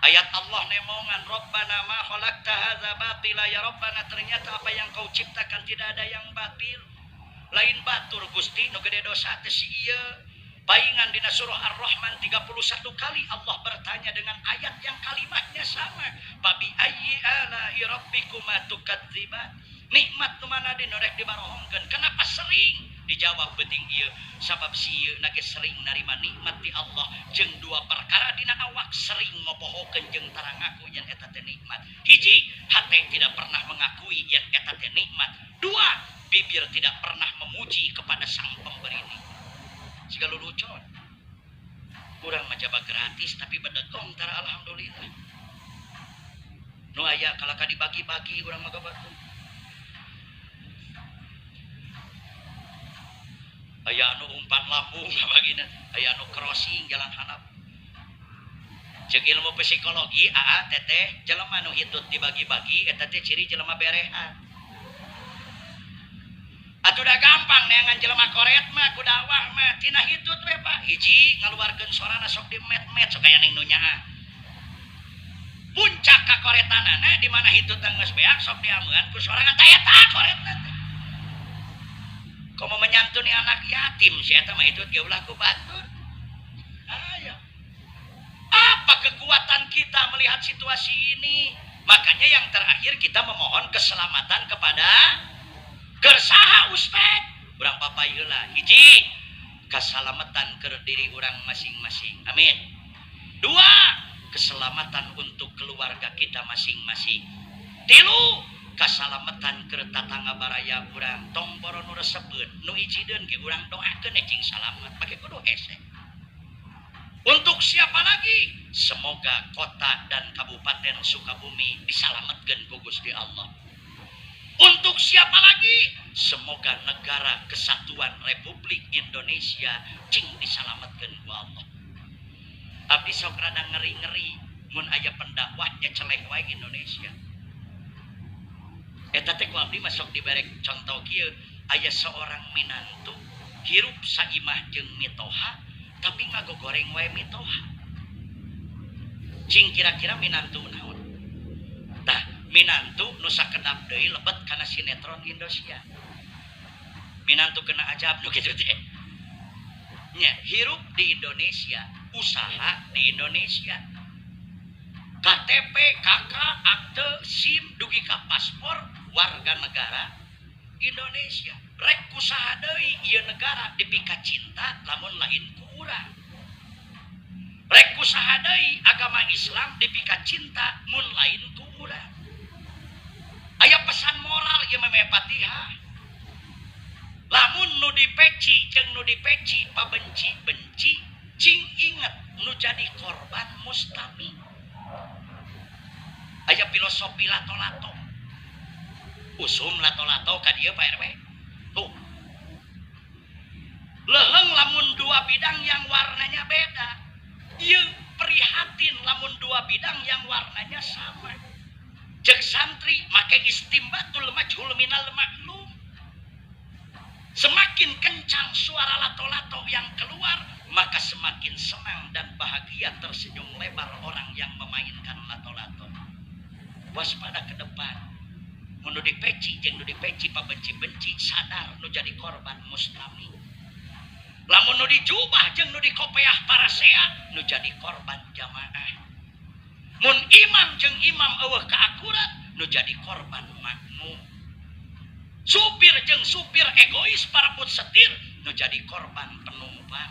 Ayat Allah nemongan Rabbana ma khalaqta hadza batila ya Rabbana, ternyata apa yang kau ciptakan tidak ada yang batil. Lain batur Gusti nu gede dosa teh si ieu. Paingan dina surah Ar-Rahman 31 kali Allah bertanya dengan ayat yang kalimatnya sama. Fabi ayyi ala'i rabbikuma tukadziban. Nikmat nu mana di nu rek dibarohongkeun? Kenapa sering dijawab beuting ieu? Sabab si ieu na ge sering narima nikmat ti Allah jeung dua perkara dina awak sering ngopohokeun jeung tara ngaku yen eta teh nikmat. Hiji, hate tidak pernah mengakui yen eta teh nikmat. Dua, bibir tidak pernah memuji kepada sang pemberi nikmat. Siga lulucon. Urang mah jaba gratis tapi bedegong tara alhamdulillah. Nu aya kalaka dibagi-bagi urang mah gabatu. Aya anu umpan lambung bagina, aya anu crossing jalan handap. Ceuk ilmu psikologi aa teteh jelema nu hitut dibagi-bagi eta teh ciri jelema berehan. Atuh da gampang neangan jelema koret mah ku dakwah mah tina hitut we Pak. Hiji ngaluarkeun sorana sok dimet-met sok aya ning nu nyaah. Puncak kakoretanana di mana hitut geus beak sok diamean ku sorangan tah eta koretna teh. Komo menyantuni anak yatim si eta mah hitut ge ulah ku batur. Ayo. Apa kekuatan kita melihat situasi ini? Makanya yang terakhir kita memohon keselamatan kepada kersaha Ustad. Urang papai heula. Hiji, keselamatan keur diri urang masing-masing. Amin. Dua, keselamatan untuk keluarga kita masing-masing. Tilu, keselamatan keur tatangga baraya urang. Tong boro nu resepeun, nu ijideun ge urang doakeun cing salamet, make kudu hese. Untuk siapa lagi? Semoga kota dan kabupaten Sukabumi disalametkeun ku Gusti Allah. Untuk siapa lagi? Semoga negara kesatuan Republik Indonesia cing disalametkeun ku Allah. Abdi sok rada ngeri-ngeri mun aya pendakwahnya celeh wae Indonesia. Eta teh ku abdi masuk diberek contoh kieu, aya seorang minantu hirup saimah jeung mitoha tapi ngagogoreng wae mitoha. Cing kira-kira minantu naon? Tah minantu nu sakedap deui lebet kana sinetron Indosiar. Minantu kena ajab nu kitu teh. Nya hirup di Indonesia, usaha di Indonesia. KTP, KK, akte, SIM, dugi ka paspor warga negara Indonesia. Rek usaha deui ieu negara dipika cinta lamun lain ku urang. Rek usaha deui agama Islam dipika cinta mun lain ku urang. Aya pesan moral ieu meh Fatihah. Lamun nu dipeci jeung nu dipeci pabenci-benci cing inget nu jadi korban mustami. Aya filosofi lato-lato. Usum lato-lato ka dieu Pak RW. Tuh. Leheng lamun dua bidang yang warnanya beda. Ieu prihatin lamun dua bidang yang warnanya sama. Cek santri make istimbatul majhul minal maklum. Semakin kencang suara lato-lato yang keluar, maka semakin senang dan bahagia tersenyum lebar orang yang memainkan lato-lato. Waspada ke depan. Mun nu dipeci jeung nu dipeci pabenci-benci sadar nu jadi korban mustami. Lamun nu dijubah jeung nu dikopeah parasea nu jadi korban jamaah. Mun imam jeung imam eueuh kaakurat nu jadi korban makmum. Supir jeung supir egois parebut setir nu jadi korban penumpang.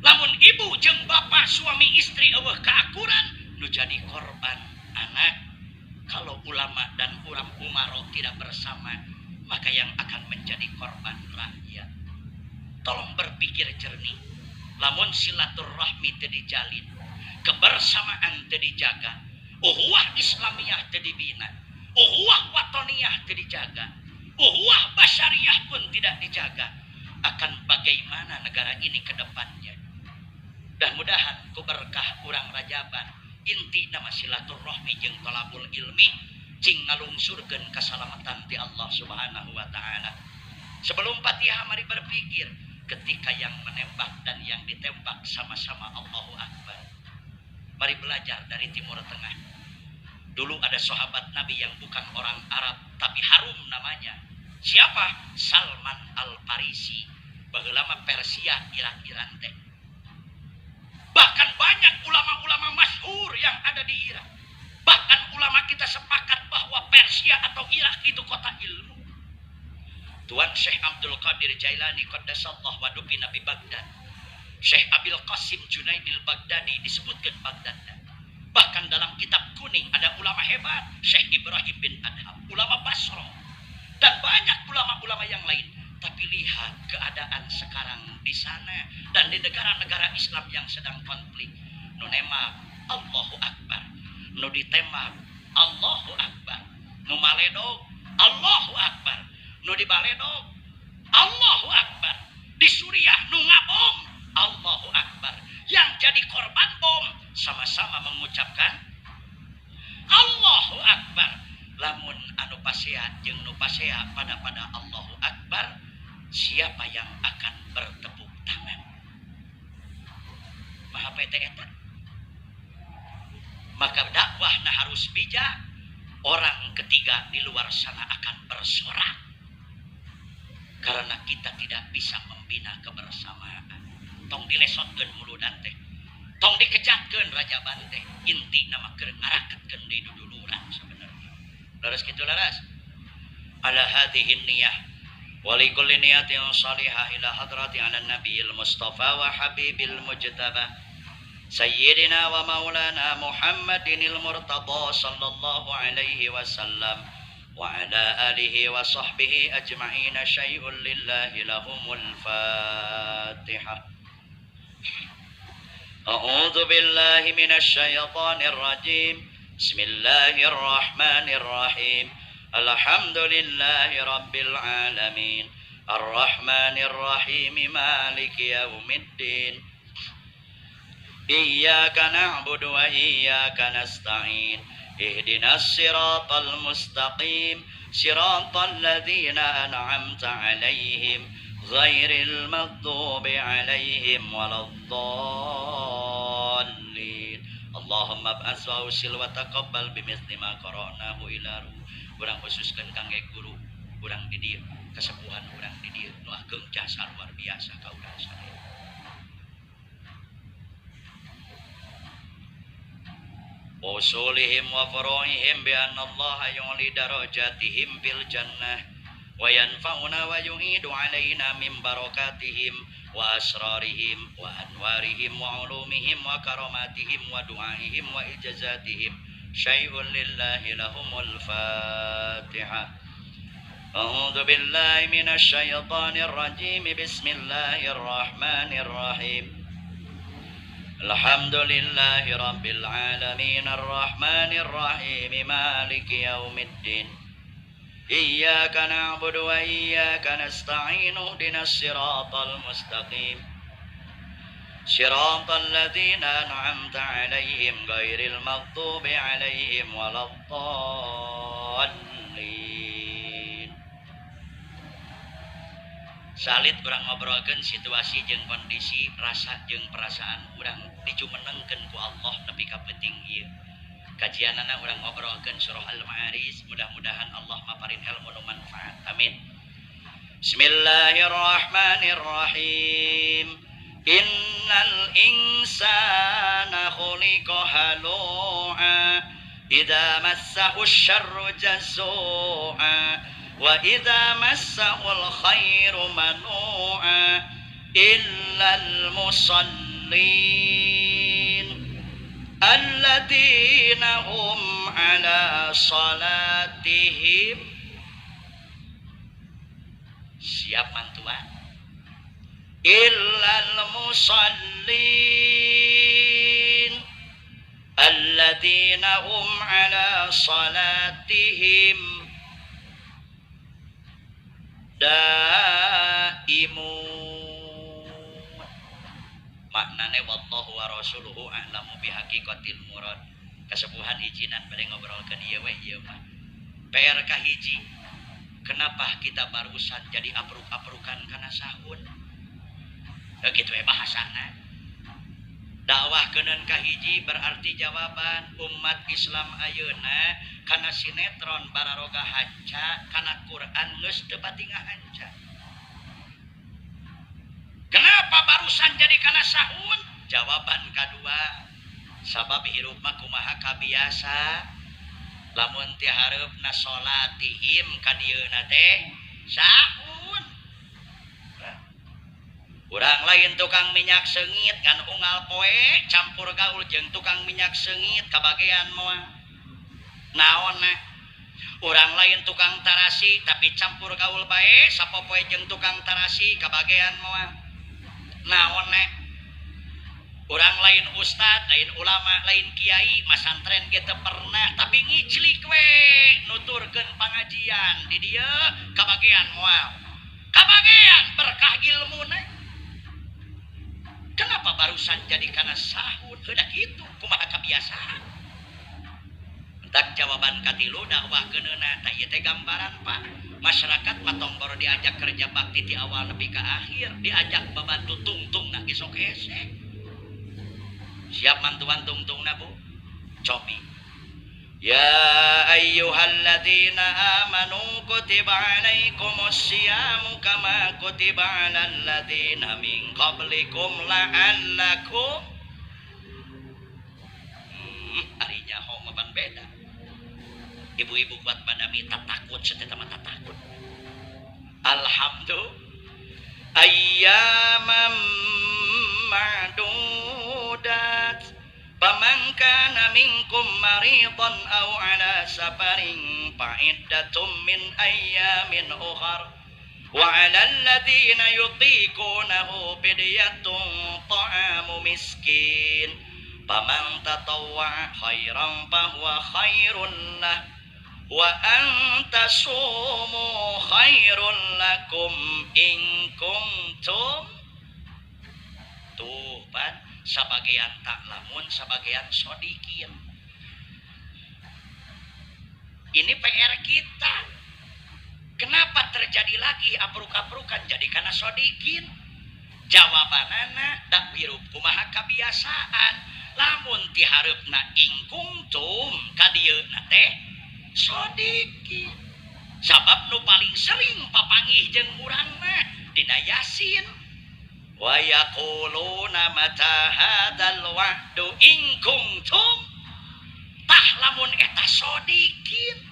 Lamun ibu jeung bapak suami istri eueuh kaakuran nu jadi korban anak. Kalau ulama dan uram umaro tidak bersama, maka yang akan menjadi korban rakyat. Tolong berpikir jernih. Lamun silaturahmi teu dijalin, kebersamaan teu dijaga, ukhuwah Islamiyah teu dibina, ukhuwah watoniyah teu dijaga, ukhuwah basyariyah pun tidak dijaga, akan bagaimana negara ini ke depannya? Mudah-mudahan ku berkah urang Rajaban, inti nama silaturahmi jeung tolabul ilmi cing ngalungsurkeun kasalamatan ti Allah Subhanahu wa taala. Sebelum Fatihah mari berpikir, ketika yang menembak dan yang ditembak sama-sama Allahu Akbar. Mari belajar dari Timur Tengah. Dulu ada sahabat Nabi yang bukan orang Arab tapi harum namanya. Siapa? Salman Al-Farisi. Baheula mah Persia, Irak, Iran teh. Bahkan banyak ulama-ulama masyhur yang ada di Irak. Bahkan ulama kita sepakat bahwa Persia atau Irak itu kota ilmu. Tuan Syekh Abdul Qadir Jailani qaddasallahu wa dufina bi Baghdad. Syekh Abil Qasim Junaidil Baghdadi disebutkan Baghdad. Bahkan dalam kitab kuning ada ulama hebat, Syekh Ibrahim bin Adham, ulama Basra, dan banyak ulama-ulama yang lain. Tapi lihat keadaan sekarang di sana dan di negara-negara Islam yang sedang konflik. Nu nembak Allahu Akbar, nu ditembak Allahu Akbar, nu maledog Allahu Akbar, nu dibaledog Allahu Akbar, di Suriah nu ngabom Allahu Akbar. Yang jadi korban bom sama-sama mengucapkan Allahu Akbar. Lamun anu pasea jeung nu pasea pada Allahu Akbar, siapa yang akan bertepuk tangan? Maha PT eta. Maka dakwahna harus bijak. Orang ketiga di luar sana akan bersorak karena kita tidak bisa membina kebersamaan. Tong dilesotkeun muludan teh, tong dikejatkeun Rajaban teh, inti nama keur ngaraketkeun deui duduluran sebenarnya. Laras kitu laras. Ala hadhihi niyah wa li kulli niyatin shalihah ila hadrati ala nabiyil mustafa wa habibil mujtaba sayyidina wa maulana Muhammadinil murtada sallallahu alaihi wasallam wa ala alihi wa sahbihi ajma'ina syai'un lillahi lahumul fatihah. A'udzu billahi minasy syaithanir rajim. Bismillahirrahmanirrahim. Alhamdulillahi rabbil alamin. Arrahmanir rahim. Maliki yaumiddin. Iyyaka na'budu wa iyyaka nasta'in. Ihdinas siratal mustaqim. Siratal ladzina an'amta 'alaihim ghairil maghdubi 'alaihim waladdallin. Allahumma ba'ats wa usil wa taqabbal bimithli ma qara'nahu ila ruh. Urang khususkeun kangge guru urang di dieu, kasepuhan urang di dieu nu ageng jasa luar biasa ka urang sadaya. Wa usulihim wa furu'ihim bi anna Allah yu'li darajatihim fil jannah wa yanfa'una wa yu'idu 'alaina min barakatihim wa asrarihim wa anwarihim wa ulumihim wa karamatihim wa du'aihim wa ijazatihim syai'un lillahi lahumul fatihah. A'udzu billahi minasy syaithanir rajim. Bismillahirrahmanirrahim. Alhamdulillahi rabbil alamin arrahmanir rahim maliki yaumiddin. Iyyaka na'budu wa iyyaka nasta'in ihdinas siratal mustaqim. Siratal ladzina an'amta 'alaihim ghairil maghdubi 'alaihim waladdallin. Salit urang ngobrolkeun situasi jeung kondisi rasa jeung perasaan urang dijumenengkeun ku Allah nepi ka peuting ieu. Kajianana urang ngobrolkeun surah Al-Ma'arij, mudah-mudahan Allah maparin ilmu nu manfaat. Amin. Bismillahirrahmanirrahim. Innal insana khuliqa halu'a idza massahu syarru jazu'a wa idza massahul khairu manu'a illal musallin alladzina hum ala salatihim. Siap mantuan. Illal musallin alladzina hum ala salatihim daimun. Maknane wallahu wa rasuluhu a'lamu bihaqiqatil murad. Kasepuhan izinan bade ngobrolkeun ieu we ieu mah. PR kahiji, kenapa kita barusan jadi apruk-aprukan kana sahun? Kitu we bahasana. Dakwah keuneun kahiji berarti jawaban umat Islam ayeuna kana sinetron bararoga hanca, kana Quran geus teu pati ngahanca. Kenapa barusan jadi kana sahun? Jawaban kadua, sabab hirup mah kumaha kabiasa. Lamun ti hareupna salatihim ka dieuna teh sahun. Urang lain tukang minyak seungit ngan unggal poe campur gaul jeung tukang minyak seungit kabagean moal. Naonna? Urang lain tukang tarasi tapi campur gaul bae sapopoe jeung tukang tarasi kabagean moal. Naonna? Urang lain ustad, lain ulama, lain kiai, masantren ge teu pernah tapi ngiclik we nuturkeun pangajian di dieu kabagean moal. Kabagean berkah ilmuna. Kenapa barusan jadi kana sahun? Heudah kitu kumaha kebiasaan. Entak jawaban katilu dakwah keuneuna tah ieu teh gambaran Pak. Masyarakat mah tong boro diajak kerja bakti ti awal nepi ka akhir, diajak babantu tungtungna ge sok hese. Siap mantuan tungtungna Bu? Cobi. Ya ayyuhalladzina amanu kutiba alaikumus siyamu kama kutiba alal ladzina min qablikum la'allakum. Ari nyaho mah pan beda. Ibu-ibu kuat madami tak takut sateta mah tak takut. Alhamdulillah ayyamam ma'dudat. Faman kana minkum maridan aw ala safarin fa'iddatum min ayyamin ukhar wa 'alal ladzina yutiqunahu fidyatun ta'amu miskin faman tatawwa'a khairan fahuwa khairun lah wa an tasumu khairun lakum in kuntum. Tuh pan sabagian taklamun, sabagian sodikin. Ini PR kita. Kenapa terjadi lagi apruk-aprukan jadi karena sodikin? Jawabanana dak hirup kumaha kebiasaan. Lamun ti hareupna ingkungtum ka dieuna teh sodikin. Sabab nu paling sering papanggih jeung urang mah dina Yasin. Wa yaquluna mata hadzal wa'du in kuntum. Tah lamun eta sodikin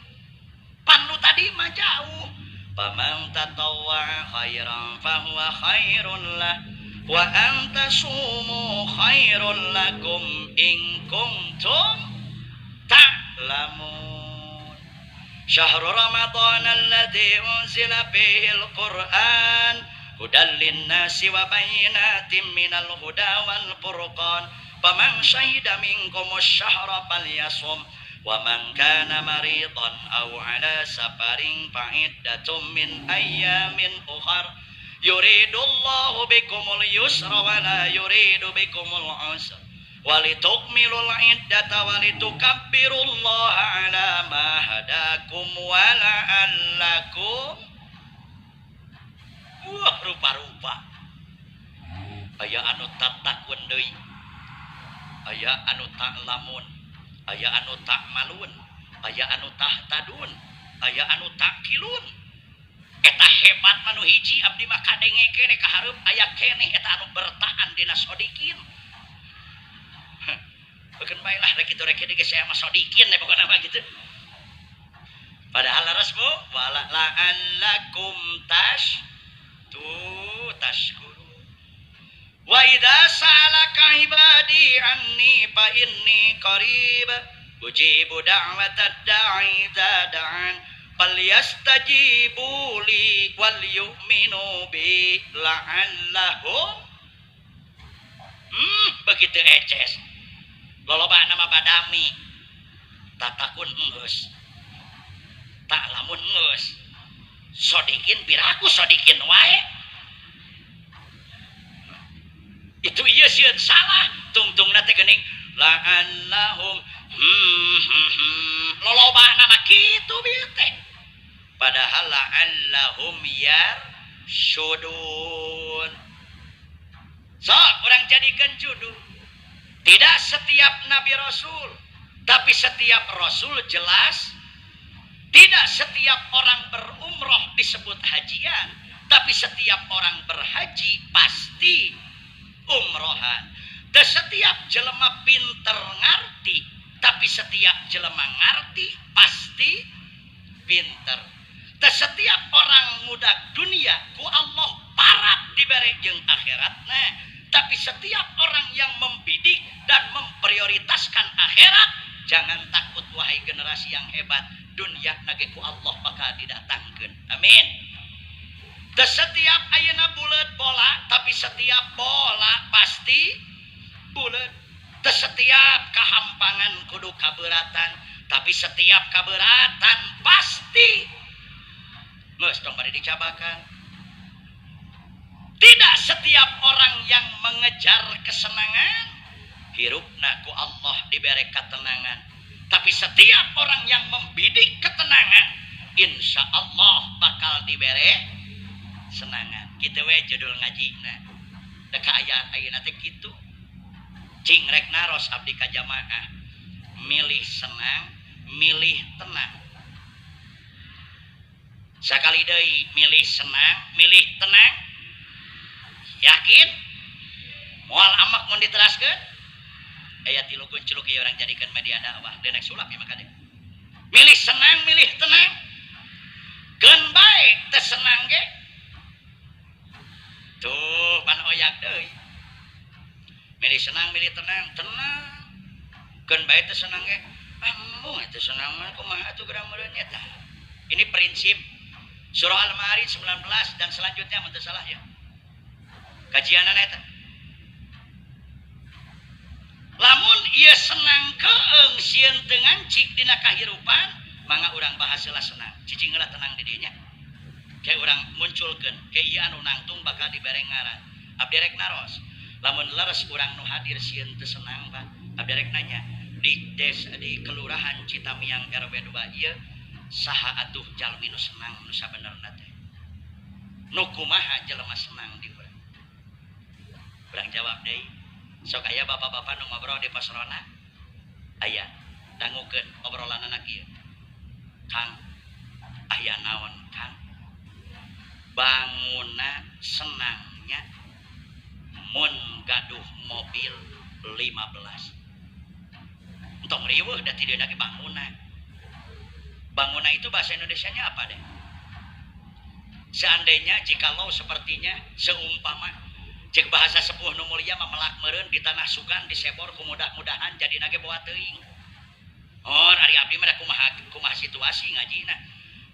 pan nu tadi mah jauh. Faman tatawwa khairan fahuwa khairun lah wa an tasumu khairun lakum in kuntum ta'lamun. Syahrul Ramadan alladzi unzila fihi al-Qur'an hudan linnasi wa bayyinatin minal huda wal furqan faman syahida minkumus syahra falyasum wa man kana maridan aw ala safarin fa'iddatun min ayyamin ukhar yuridullahu bikumul yusra wa la yuridu bikumul usra walitukmilul iddata walitukabbirullaha ala ma hadakum wa la'allakum. Wah, Rupa-rupa. Aya anu tatakun deui. Aya anu ta'lamun, aya anu ta'malun, aya anu tahtadun, aya anu ta'qilun. Eta hebat manu hiji abdi mah kadenge keneh ka hareup aya keneh eta anu bertahan dina sodikin. Beukeun bae lah rek kitu rek kieu ge saya mah sodikin we pokona mah gitu. Padahal leres Bu, wala la'allakum tash tu tashkuru. Wa idza sa'alaka ibadi anni fa inni qarib ujibu da'watad da'i idza da'an falyastajibu li wal yu'minu bi la'allahum. Begitu eces. Loloba nama badami. Tatakun geus. Ta'lamun geus. Sodikin piraku sodikin wae. Itu ieu sieun salah tungtungna teh geuning la'allahum loloba nama kitu bieu teh. Padahal la'allahum yarsyudun. Sok urang jadikeun judul. Tidak setiap nabi rasul, tapi setiap rasul jelas. Tidak setiap orang berumroh disebut hajian, tapi setiap orang berhaji pasti umrohan. Dan setiap jelema pinter ngarti, tapi setiap jelema ngarti pasti pinter. Dan setiap orang muda dunia ku Allah parat dibere jeung akhiratna. Tapi setiap orang yang membidik dan memprioritaskan akhirat, jangan takut wahai generasi yang hebat, dunia nage ku Allah bakal didatangkeun. Amin. Dan setiap ayeuna buleut bola, tapi setiap bola pasti buleut. Dan setiap kahampangan kudu kaberatan, tapi setiap kaberatan pasti geus tong bari dicabakan. Tidak setiap orang yang mengejar kesenangan hirupna ku Allah diberi ketenangan. Tapi setiap orang yang membidik ketenangan, insya Allah bakal diberi senangan. Kitu we judul ngajina. Da kaayaan ayeuna teh kitu. Cing rek naros abdi ka jamaah. Milih senang, milih tenang. Sakali deui milih senang, milih tenang. Yakin? Moal amak mun diteraskeun? Aya tilu gunculuk ieu urang jadikeun media dakwah, deui nek sulap ieu mah kade. Milih senang, milih tenang. Keun bae teu senang ge. Tuh pan oyak deui. Milih senang, milih tenang, tenang. Keun bae teu senang ge. Embung teu senang mah kumaha atuh gerang meureun eta. Ini prinsip surah Al-Ma'arij 19 dan selanjutnya mun teu salah ya. Kajianana eta. Lamun ieu senang keeng sieun teu ngancik dina kahirupan, mangga urang bahas heula senang. Cicing heula tenang di dieu nya. Ke urang munculkeun, ke ieu anu nangtung bakal dibere ngaran. Abdi rek naros. Lamun leres urang nu hadir sieun teu senang, Pak. Abdi rek nanya, di desa di kelurahan Citamiang RW 2 ieu saha atuh jalmi nu senang nu sabenerna teh? Nu kumaha jelema senang di urang? Urang jawab deui. Sok aya bapak-bapak nu ngobrol di pos ronda. Aya, dangukeun obrolanana kieu. Kang, aya naon Kang? Banguna senangnya mun gaduh mobil 15. Entong riweuh da ti dieu lagi banguna. Banguna itu bahasa Indonesianya apa deh? Seandainya jikalau sepertinya seumpama cek bahasa sepuh nu mulia mah melak meureun di tanah sugan disebor ku mudah-mudahan jadi nage boa teuing. Oh, ari abdi mah da kumaha kumaha situasi ngajina.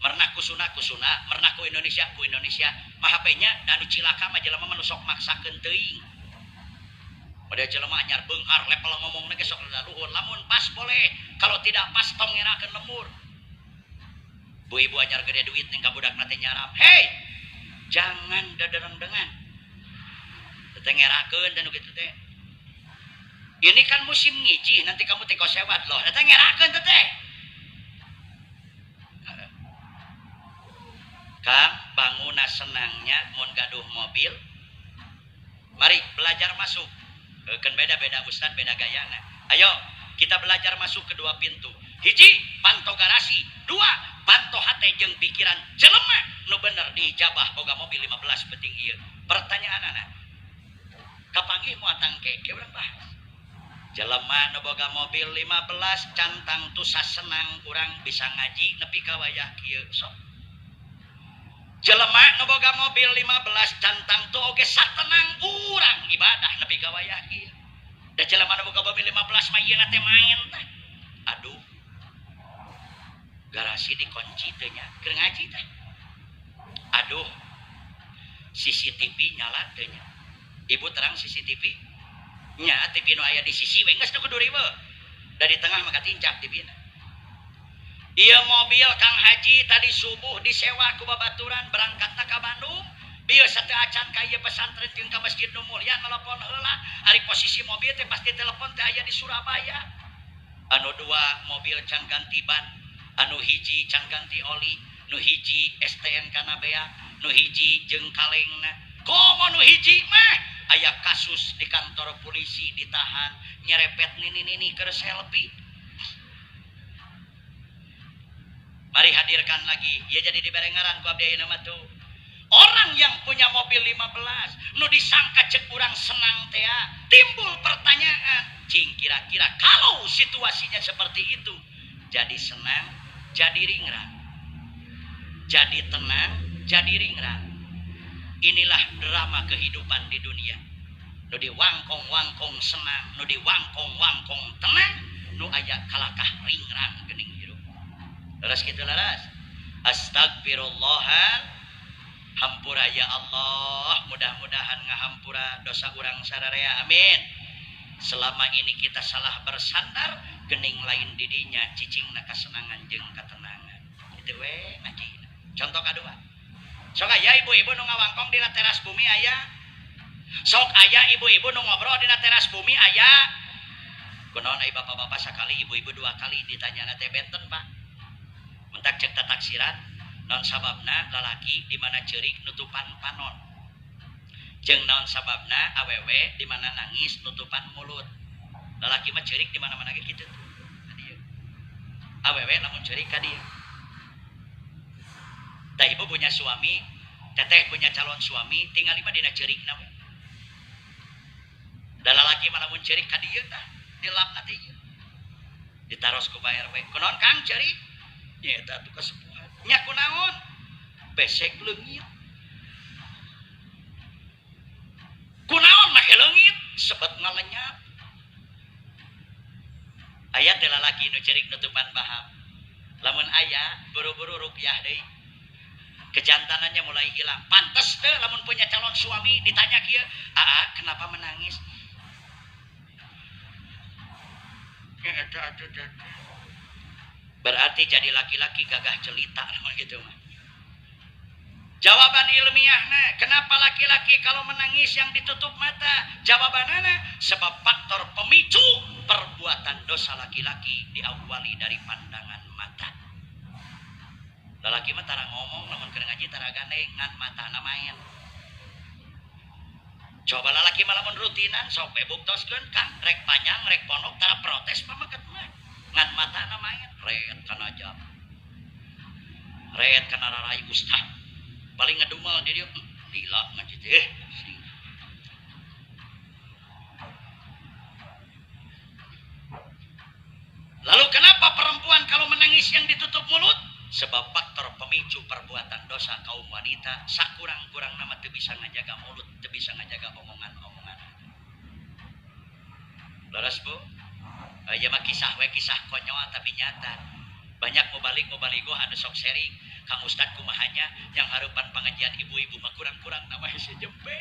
Merenah ku Sunda ku Sunda, merenah ku Indonesia ku Indonesia. Mah HP-nya da anu cilaka mah jelema mah nu sok maksakeun teuing. Pada jelema anyar beunghar level ngomongna ge sok rada luhur. Lamun pas boleh, kalau tidak pas tong ngerakeun lembur. Bu ibu anyar gede duit ning ka budakna teh nyarap. Hei, jangan dadereng-dengan. Teh ngerakeun dan kitu teh. Ini kan musim ngiji, nanti kamu teh kosewat loh. Teh ngerakeun teh teh. Kang banguna senangnya mun gaduh mobil. Mari belajar masuk. Kan beda-beda ustad beda gayana. Ayo kita belajar masuk ke dua pintu. Hiji, panto garasi. Dua, panto hate jeung pikiran jelema nu bener diijabah boga mobil 15 penting ieu. Pertanyaan anak, kapanggih moal tangke ke urang bahas. Jelema nu boga mobil 15 cantang tu sasenang urang bisa ngaji nepi ka wayah kieu sok. Jelema nu boga mobil 15 cantang tu oge satenang urang ibadah nepi ka wayah kieu. Da jelema nu boga mobil 15 mah ieu teh main tah. Aduh. Garasi dikunci teh nya, keur ngaji teh. Aduh. CCTV nyala teh nya. Ibu terang CCTV. Nya TV nu aya di sisi we geus kudu riweuh. Da di tengah maka tincak TV na. Ieu mobil Kang Haji tadi subuh disewa ku babaturan berangkatna ka Bandung. Bieu sateu acan ka ieu pesantren jeung ka Masjid Nu Mulia nelpon heula. Ari posisi mobil teh pasti telepon teh aya di Surabaya. Anu dua mobil can ganti ban, anu hiji can ganti oli, nu hiji STN kana bea, nu hiji jeung kalengna. Komo nu hiji mah aya kasus di kantor polisi ditahan nyerepet nini-nini keur selfie. Mari hadirkan lagi. Ya jadi dibere ngaran ku abdi ayeuna mah tuh. Orang yang punya mobil 15 nu disangka cek urang senang tea, timbul pertanyaan, cing kira-kira kalau situasinya seperti itu, jadi senang, jadi ringrang. Jadi tenang, jadi ringrang. Inilah drama kehidupan di dunia. Nu diwangkong-wangkong senang, nu diwangkong-wangkong tenang, nu aya kalakah ringrang geuning hirup. Leres kitu leres. Astagfirullah. Hampura ya Allah, mudah-mudahan ngahampura dosa urang sararea, amin. Selama ini kita salah bersandar, gening lain didinya cicingna kasenangan jeung katenangan. Itu we ngaji. Contoh kadua. Sok aya ibu-ibu nu ngawangkong dina teras bumi aya. Sok aya ibu-ibu nu ngobrol dina teras bumi aya. Kunaon ai bapak-bapak sakali ibu-ibu dua kali ditanyana teh benten, Pak. Mentak cek tataksiran. Naon sababna lalaki di mana ceurik nutupan panon. Jeung naon sababna awewe di mana nangis nutupan mulut. Lalaki mah ceurik di mana-mana ge kitu tuh. Ka dieu. Awewe lamun ceurik ka dieu. Tah ibu punya suami, teteh punya calon suami, tinggal mah dina ceurikna we. Da lalaki mah lamun ceurik ka dieu tah, dilapna teh ieu. Ditaros ku Pak RW, "Kunaon Kang ceurik?" Nya eta atuh kasepuhan. Nya kunaon? Besek leungit. Kunaon make leungit? Sebet ngalenyap. Aya teh lalaki nu ceurik nutupan baham. Lamun aya buru-buru ruqyah deui. Kejantanannya mulai hilang. Pantes teh lamun punya calon suami ditanya kieu, "Aa, kenapa menangis?" Berarti jadi laki-laki gagah jelita gitu mah. Jawaban ilmiahna, kenapa laki-laki kalau menangis yang ditutup mata? Jawabanana sebab faktor pemicu perbuatan dosa laki-laki diawali dari pandangan mata. Lalaki mah tara ngomong lamun keur ngaji tara gandeng ngan matana main. Coba lalaki mah lamun rutinan sok we buktoskeun Kang rek panjang rek pondok tara protes pamaket mah. Ngan matana main ret kana jam. Ret kana rarai ustad. Paling ngedumel di dieu gila ngaji teh. Lalu kenapa perempuan kalau menangis yang ditutup mulut? Sebab faktor pemicu perbuatan dosa kaum wanita sakurang-kurang nama teu bisa ngajaga mulut, teu bisa ngajaga omongan-omongan. Leres Bu? Ieu mah kisah we kisah konyol tapi nyata. Banyak mubalik-mubaligoh anu sok sharing. Kang Ustad kumahanya yang harupan pengajian ibu-ibu mah kurang-kurang nama hese jempe.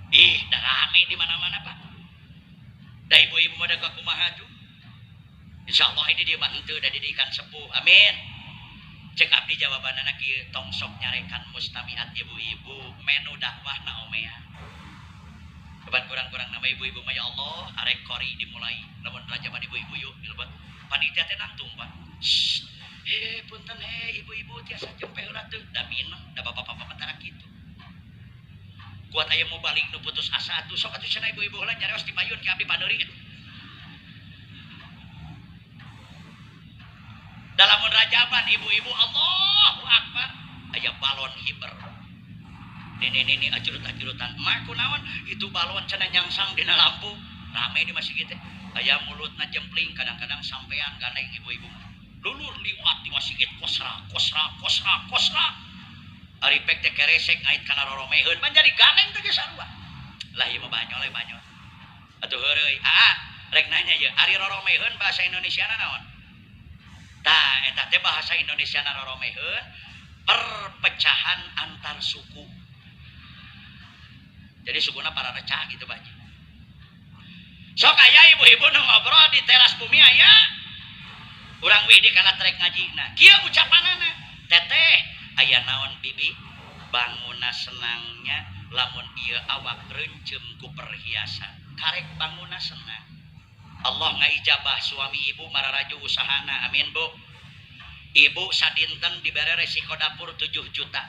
Ih, dah rame di mana-mana Pak. Dah ibu-ibu mah da kumaha tuh. Insyaallah ini dia mah henteu da didikan sepuh. Amin. Cek abdi jawabanana kieu, tong sok nyarekan mustamiat ibu-ibu, menu dakwahna omea. Keban kurang-kurang nama ibu-ibu mah ya Allah, arek kori dimulai. Lamun rajaban ibu-ibu yuk dilebet. Panitia teh nangtung Pak. Shh. Punten ibu-ibu tiasa jempe Buat aya mau balik nu putus asa atuh sok atuh cenah ibu-ibu heula nyarios di payun ki abdi paneuri. Dalam rajaban ibu-ibu Allahu Akbar aya balon hiber. Nini-nini ajurut-ajurutan mak kunaon itu balon cenah nyangsang dina lampu. Rame di masjid teh. Aya mulutna jempling kadang-kadang sampean gandeng ibu-ibu. Lulur liwat di masjid kosra kosra kosra kosra. Ari pek teh keresek ngait kana roromeheun pan jadi gandeng teh sarua. Lah ieu mah banyol we banyol. Atuh heureuy. Ah, rek nanya ieu ari roromeheun bahasa Indonesiana naon? Tah eta teh bahasa Indonesiana roromeheun perpecahan antar suku. Jadi sukuna para recah gitu Pak. Sok aya ibu-ibu nu ngobrol di teras bumi aya. Urang wih di kana trek ngajina. Kieu ucapanana, teteh aya naon bibi banguna senangnya lamun ieu awak reuncem ku perhiasan. Karek banguna senang. Allah ngaijabah suami ibu mararaju usahana. Amin Bu. Ibu sadinten dibere resiko dapur 7 juta.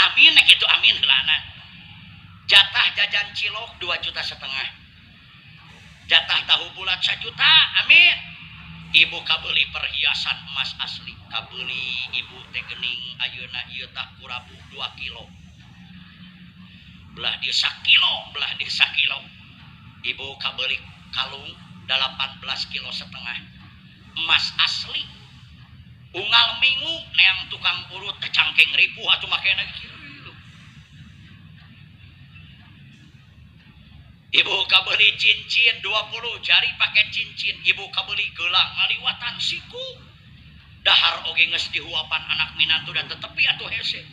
Amin kitu amin heulana. Jatah jajan cilok 2,5 juta. Jatah tahu bulat 1 juta. Amin. Ibu kabeli perhiasan emas asli. Kabeli ibu teh geuning ayeuna ieu tah kurabu 2 kilo. Belah dieu sakilo, belah dieu sakilo. Ibu kabeli kalung 18,5 kilo. Emas asli. Unggal minggu neang tukang urut teh cangkeng ripuh atuh makena kieu. Ibu kabeli cincin 20 jari pakai cincin. Ibu kabeli gelang ngaliwatan siku. Dahar oge geus dihuapan anak minantu da tetepi atuh hese.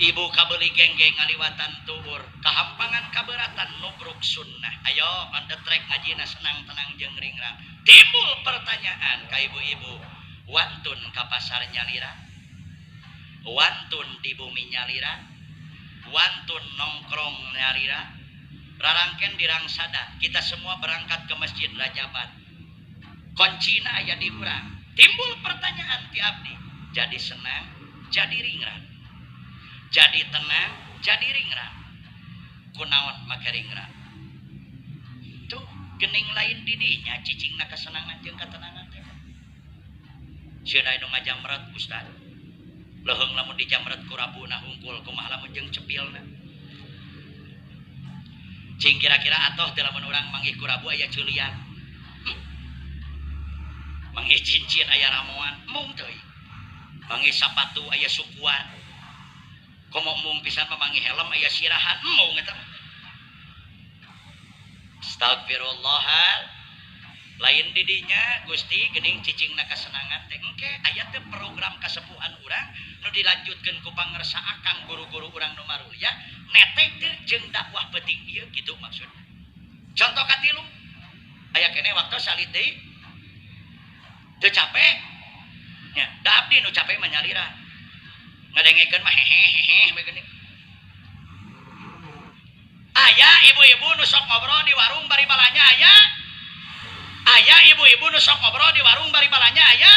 Ibu kabeli genggeng ngaliwatan tuur. Kahampangan kaberatan nubruk sunnah. Ayo on the track ngajina senang tenang jeung ringrang. Timbul pertanyaan ka ibu-ibu. Wantun ka pasar nyalira. Wantun di bumi nyalira. Wantun nongkrong nyalira. Rarangken di Rangsada, kita semua berangkat ke Masjid Rajaban. Kuncina aya di urang. Timbul pertanyaan ti abdi, jadi senang, jadi ringrang. Jadi tenang, jadi ringrang. Kunaon make ringrang? Tuh, gening lain didinya cicingna kesenangan jeung ketenangan teh. Sieun aya nu ngajamret Ustaz. Leuheung lamun dijamret ku rabuna hungkul kumaha lamun jeung cepilna. Cing kira-kira atoh teh lamun urang manggih ku rabu aya ceulian. Manggih cincin aya ramuan, mung teuing. Manggih sapatu aya sukuan. Komo mung pisan mah manggih helm aya sirahan, mung eta mah. Astagfirullah. Lain didinya Gusti geuning cicingna kasenangan teh engke aya teh program kasepuhan urang nu dilanjutkeun ku pangersa akang guru-guru urang nu marulia netek teh jeung dakwah penting ieu kitu maksudna. Contoh katilu aya keneh waktu salit deui teu capek nya da abdi nu capek mah nyalira ngadengekeun mah hehehe we geuning. Aya ibu-ibu nu sok ngobrol di warung bari balanja aya. Aya ibu-ibu nu sok ngobrol di warung bari balanja aya.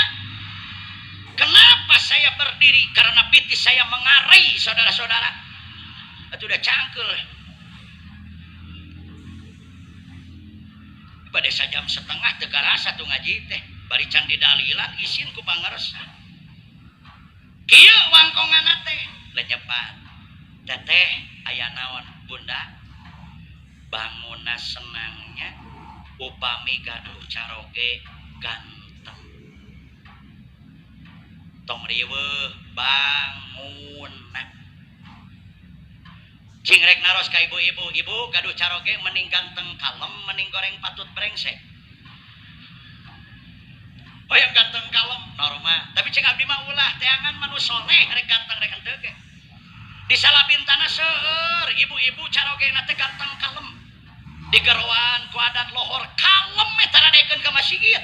Kenapa saya berdiri? Karena piti saya mengarai saudara-saudara. Itu udah cangkel. Pada jam setengah teu karasa tuh ngaji teh. Bari can didalilan isin ku pangersa. Kieu wangkonganna teh lenyepan. Teteh aya naon bunda? Bangunna senangnya upami gaduh caroge ganteng. Tong riweuh bangunna. Cing rek naros ka ibu-ibu, ibu gaduh caroge mending ganteng kalem mending goreng patut brengsek. Oh yang ganteng kalem normal, tapi cek abdi mah ulah teangan manu soleh rek ganteng rek henteu ge. Di salabintana seueur ibu-ibu carogena teh ganteng kalem. Digeroan ku adan lohor kalem eta radekeun ka masjid.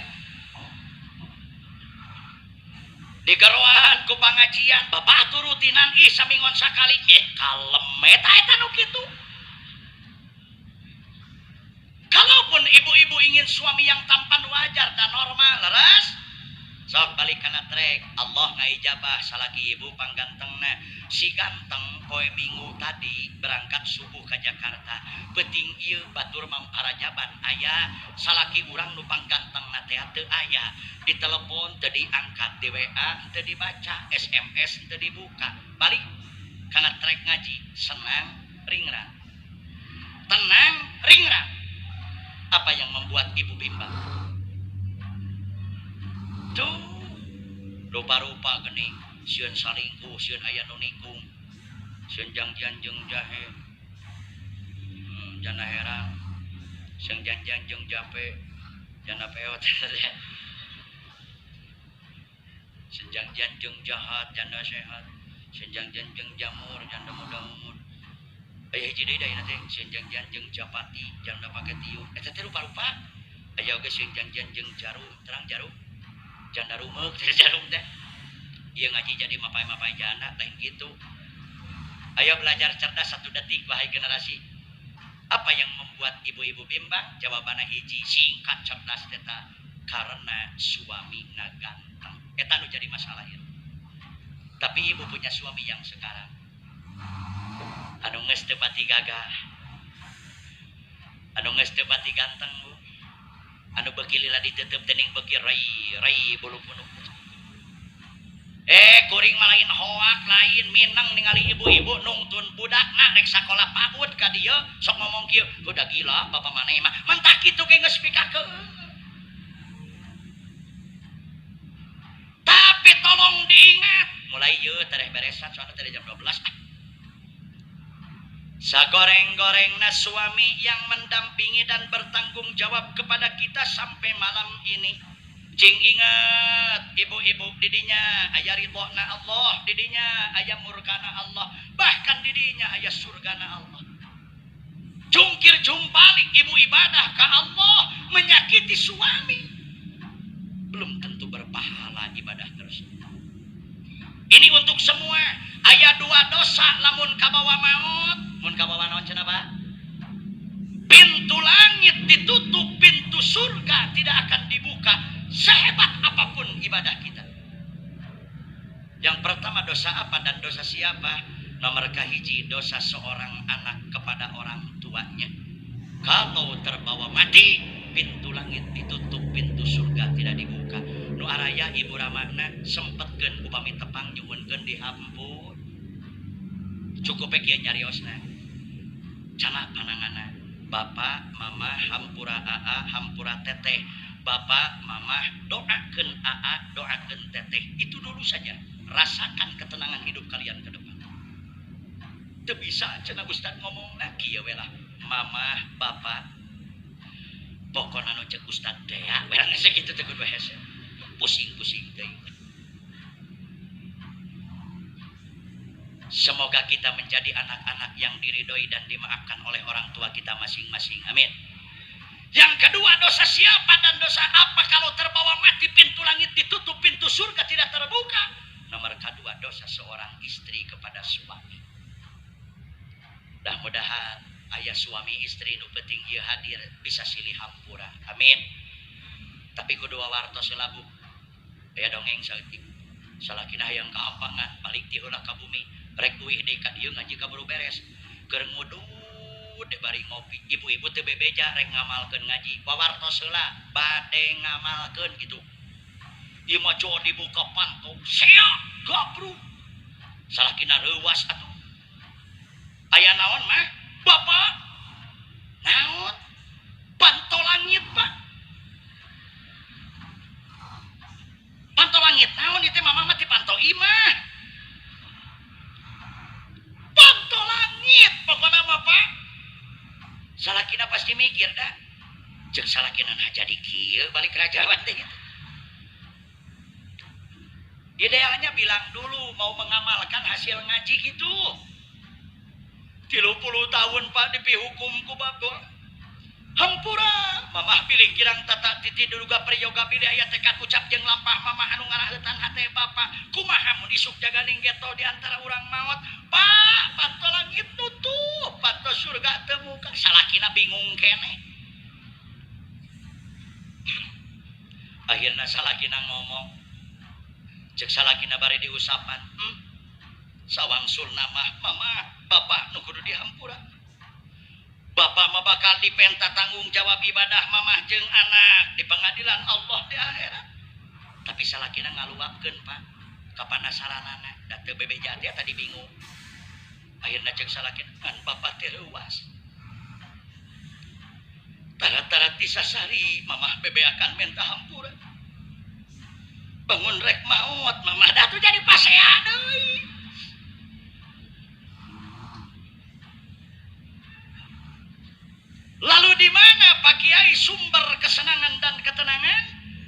Digeroan ku pangajian bapak turutinan ih saminggon sakali kalem eta eta nu kitu. Kalaupun ibu-ibu ingin suami yang tampan wajar dan normal leres, Sok balik kana trek, Allah ngaijabah salaki ibu panggantengna. Si ganteng poe Minggu tadi berangkat subuh ke Jakarta. Peuting ieu batur mamparajaban aya salaki urang nu panggantengna teh teu aya. Ditelepon teu diangkat, di WA teu dibaca, SMS teu dibuka. Balik kana trek ngaji, senang ringrang. Tenang ringrang. Apa yang membuat ibu bimbang? Tuh, rupa-rupa geuning, sieun salingkuh, sieun aya nu nikung, sieun jangjian jeung jahe, jana herang, sieun janjian jeung jape, jana peot, sieun jangjian jeung jahat, janda sehat, sieun jangjian jeung jamur, janda muda umur. Aya hiji deui da ieu teh, sieun jangjian jeung capati, janda pake tiung. Eta teh rupa-rupa. Aya oge sieun jangjian jeung jarum, terang jarum. Janda rumeuk, jarum teh. Ieu ngaji jadi mapai-mapai janda, lain gitu. Ayo belajar cerdas 1 detik wahai generasi. Apa yang membuat ibu-ibu bimbang? Jawabanna hiji, singkat cerdas teta, karena suamina ganteng. Eta nu jadi masalah ieu. Tapi ibu punya suami yang sekarang anu geus teu pati gagah, anu geus teu pati ganteng, Bu. Anu beuki lila ditutup dening beuki rai-rai bulu punuk. Kuring mah lain hoak, lain mineng ningali ibu-ibu nungtun budakna rek sakola PAUD ka dieu sok ngomong kieu, udah gila bapak maneh mah. Mentah kitu ge geus pikakeun. Tapi tolong diingat, mulai ieu tereh beresan soalna teh jam 12. Sagoreng-gorengna suami yang mendampingi dan bertanggung jawab kepada kita sampai malam ini. Cing ingat ibu-ibu, didinya aya ridhona Allah, didinya aya murkana Allah, bahkan didinya aya surgana Allah. Jungkir jumpalik ibu ibadah ke Allah menyakiti suami, belum tentu berpahala ibadah tersebut. Ini untuk semua. Aya 2 dosa lamun kabawa maut. Mun kabawa naon cenah, Pak? Pintu langit ditutup, pintu surga tidak akan dibuka sehebat apapun ibadah kita. Yang pertama dosa apa dan dosa siapa? Nomor kahiji, dosa seorang anak kepada orang tuanya. Kalau terbawa mati, pintu langit ditutup, pintu surga tidak dibuka. Nu araya ibu ramana sempetkeun upami tepang nyuhunkeun dihampur. Cukup kieu nyariosna. Cenah pananganna. Bapak, mama hampura aa, hampura teteh. Bapak, mama doakeun aa, doakeun teteh. Itu dulu saja. Rasakan ketenangan hidup kalian ke depan. Teu bisa cenah ustad ngomong kieu we lah. Mama, bapak, pokona nu ceuk ustad teh ya, we lah sakitu teh kudu hese. Pusing-pusing teuing. Semoga kita menjadi anak-anak yang diridhoi dan dimaafkan oleh orang tua kita masing-masing. Amin. Yang kedua, dosa siapa dan dosa apa kalau terbawa mati, pintu langit ditutup, pintu surga tidak terbuka. Nomor kedua, dosa seorang istri kepada suami. Mudah-mudahan ayah suami istri nu penting ieu hadir bisa silih hampura. Amin. Tapi kudu wartos heula, Bu. Aya dongeng saeutik. Salakina hayang ka ampangan, balik ti heula ka bumi. Rek uih deui ka dieu ngaji kaburu beres. Keur ngudud deh bari ngopi. Ibu-ibu teu bebeja rek ngamalkeun ngaji. Wawartos heula bade ngamalkeun kitu. Ieu mah cowok dibuka panto, seak gabruk. Salakina reuwas atuh. Aya naon mah? Bapak. Naon? Panto langit, Pak. Panto langit naon ieu teh mama mah ti panto imah. Panto langit pokona mah, Pak. Salakina pasti mikir dah. Ceuk salakina nah jadi kieu balik rajawan teh gitu. Idealnya bilang dulu mau mengamalkan hasil ngaji gitu. 30 tahun Pak dipihukum ku bapak. Hampura mamah pilih kirang tata titi duga priyoga pilih aya tekad ucap jeung lampah mamah anu ngaraheutan hate bapak. Kumaha mun isuk jaganing geto di antara urang maot. Pak, panto langit tutup, panto surga teu muka. Salakina bingung keneh. Akhirna salakina ngomong, Cek salakina bari diusapan, sawangsul nama mama bapak nu kudu dihampura. Bapak mah bakal dipenta tanggung jawab ibadah mamah jeung anak di pengadilan Allah di akhirat. Tapi salakina ngaluapkeun Pak kapanasaranana da teu bebeja teh tadi bingung. Akhirna cek salakina ngan bapak teh leuwas. Tara-tara tisasari mamah bebeakan menta hampura. Bangun rek maot mamah dah tuh jadi pasea deui. Lalu di mana Pak Kiai sumber kesenangan dan ketenangan?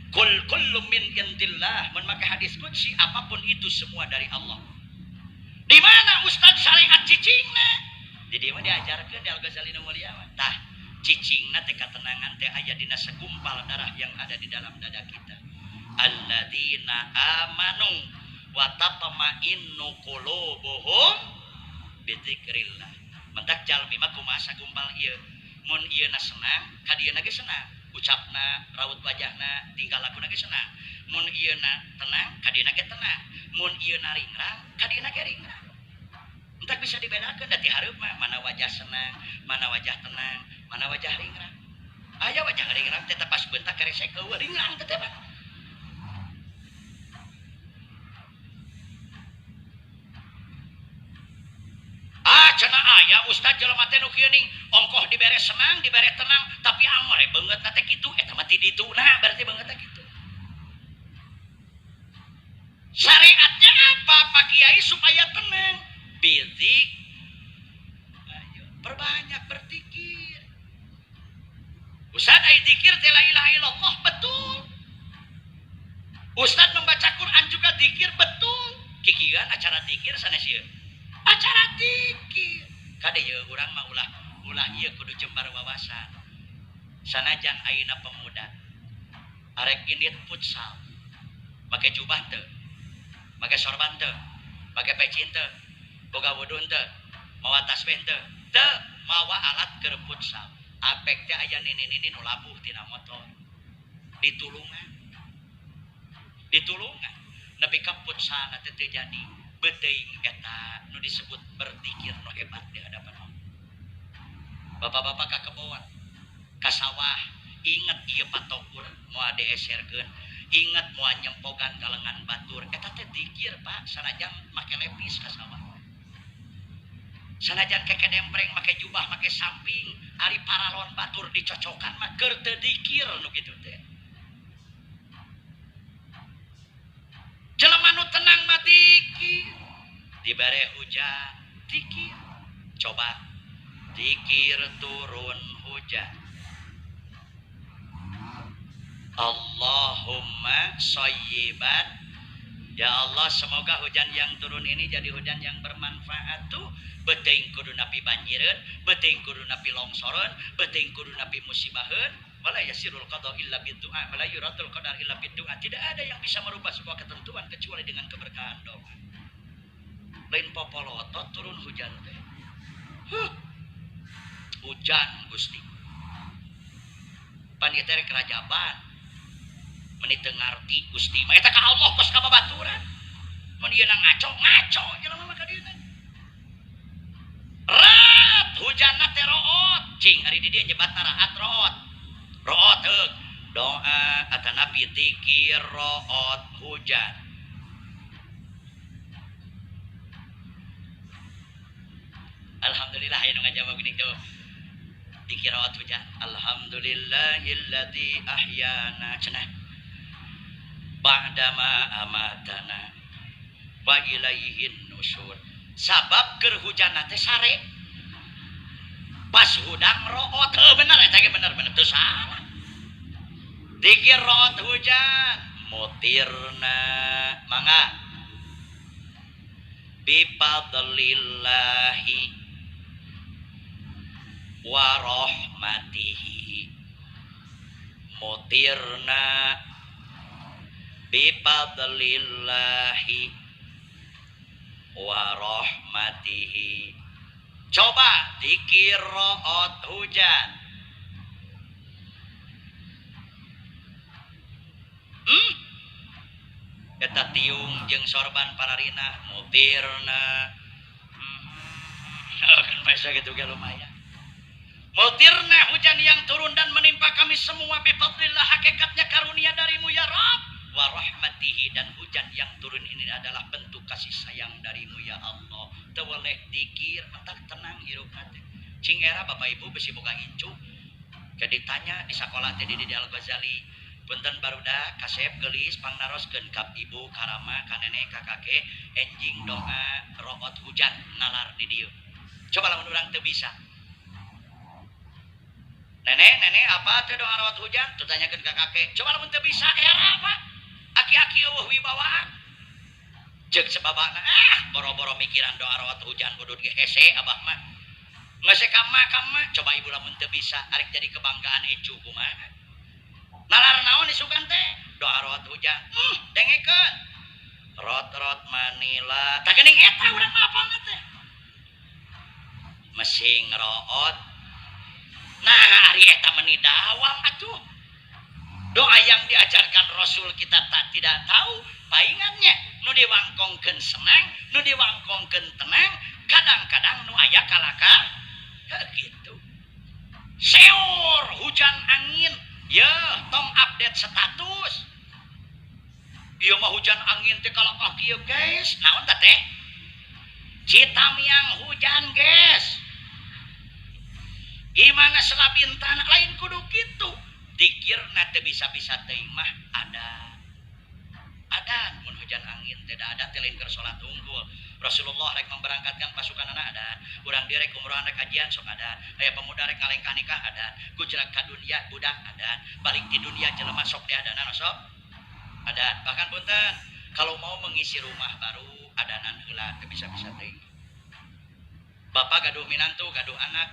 Kul kullu min indillah. Mun make hadis qudsi, apapun itu semua dari Allah. Di mana Ustaz syariat cicingna? Di dieu mah diajarkeun di Al-Ghazali nu mulia mah. Tah, cicingna teh katenangan teh aya dina segumpal darah yang ada di dalam dada kita. Alladzina amanu wa tatma'innu qulubuhum bidzikrillah. Mentak jalmi mah kumaha sagumpal ieu? Mun ieu na senang, ka dieu na ge senang. Ucapna, raut wajahna, tingkah lakuna ge senang. Mun ieu na tenang, ka dieu na ge tenang. Mun ieu na ringrang, ka dieu na ge ringrang. Entak bisa dibedakeun da ti hareup mah mana wajah senang, mana wajah tenang, mana wajah ringrang. Aya wajah ringrang teh pas bentak keresek eueuh ringrang teh mah. Ah cenah aya ustaz jelema teh nu kieu ning ongkoh dibere senang, dibere tenang, tapi angore beungeutna teh kitu, eta mah ti dituna berarti beungeutna kitu. Syariatnya apa Pak Kiai supaya tenang? Bizik. Ayo, perbanyak berzikir. Ustaz ai zikir teh la ilaha illallah betul. Ustaz membaca Quran juga zikir betul. Kikieuan acara zikir sanes ieu. Acara zikir. Kade ieu urang mah ulah ieu kudu jembar wawasan. Sanajan ayeuna pemuda arek indit futsal, make jubah teu, make sorban teu, make peci teu, boga wudu teu, mawa tasbih teu, teu mawa alat keur futsal. Apek teh aya nini-nini nu labuh tina motor. Ditulungan. Ditulungan. Nepi ka futsalna teh teu jadi. Beteuing eta nu disebut berzikir nu hebat di hadapan Allah. Bapak-bapak ka kebon, ka sawah, inget ieu patokur moal dieserkeun, inget moal nyempogan ka lengan batur. Eta teh zikir Pak, sanajan make lepis ka sawah. Sanajan keke dempreng make jubah make samping, ari paralon batur dicocokan mah keur teu zikir nu kitu teh. Jelema nu tenang mah zikir, dibere hujan zikir. Coba zikir turun hujan. Allahumma shayyiban. Ya Allah, semoga hujan yang turun ini jadi hujan yang bermanfaat tuh. Beuteung kudu napi banjireun, beuteung kudu napi longsoreun, beuteung kudu napi musibaheun. Wala yasirul qada illa biddu'a, wala yuradul qadar illa biddu'a. Tidak ada yang bisa merubah sebuah ketentuan kecuali dengan keberkahan doa. Lain popolotot turun hujan teh. Huh. Hujan Gusti. Pan ieu teh rek rajaban. Meni teu ngarti Gusti. Mah eta ka Allah kos ka babaturan. Mun ieu na ngaco, ngaco jelema mah ka dieu teh. Rat hujanna teh root. Cing ari di dieu nyebatna raat root. Root heuk. Doa atanapi zikir root hujan. Alhamdulillah aya nu ngajawab geuning tuh. Zikir root hujan. Alhamdulillahilladzi ahyana cenah. Ba'dama amatana wa ilaihin nusur. Sabab keur hujanna teh sare. Pas hudang root, heuh bener eta ge bener bener teu salah. Zikir root hujan, mutirna mangga. Bifadlillahi wa rahmatihi. Mutirna bifadlillahi wa rahmatihi. Coba zikir root hujan. Eta tiung jeung sorban pararina mutirna. Kan biasa gitu ge lumayan. Mutirna hujan yang turun dan menimpa kami semua bifadlillah, hakikatnya karunia darimu ya Rabb, wa rahmatihi, dan hujan yang turun ini adalah bentuk kasih sayang darimu ya Allah. Teu weleh dikir, matak tenang hirup teh. Cing era Bapak Ibu besi boga incu. Ke ditanya di sekolah teh di Al Ghazali, punten barudak kasep geulis pangnaroskeun ka ibu, ka rama, ka nenek, ka kakek, enjing doa root hujan nalar di dieu. Coba lamun urang teu bisa. Nenek, nenek apa teh doa root hujan? Tuh tanyakeun ka kakek. Coba lamun teu bisa era apa? Aki-aki eueuh wibawaan. Ceuk sebabana boro-boro mikiran doa root hujan budut ge hese abah mah. Ngese ka mah, coba ibu lamun teu bisa arek jadi kebanggaan incu kumaha. Nalar naon isukan teh? Doa root hujan. Dengekeun. Rot-rot Manila. Tah geuning eta urang mah apalna teh? Mesing root. Nah, ari eta meni dawam atuh. Doa yang diajarkan Rasul kita tak tidak tahu paingannya. Nu diwangkongkeun senang, nu diwangkongkeun tenang, kadang-kadang nu aya kalaka gitu. Seor hujan angin, ya tong update status. Ieu mah hujan angin teh kalakah kieu guys. Naon teh teh? Citamiang hujan guys. Gimana selabintana lain kudu kitu. Dikirna teu bisa-bisa teuing mah ada. Ada mun hujan angin teh da ada teh lain keur salat unggul. Rasulullah rek memberangkatkan pasukan anak ada. Urang dieu rek umrohan rek hajian sok ada. Aya pemuda rek ngalengkah nikah ada. Gujrak ka dunia budak ada. Balik di dunia jelema sok diadanan sok ada. Bahkan punten kalau mau mengisi rumah baru adanan heula teu bisa-bisa teuing. Bapak gaduh minantu, gaduh anak,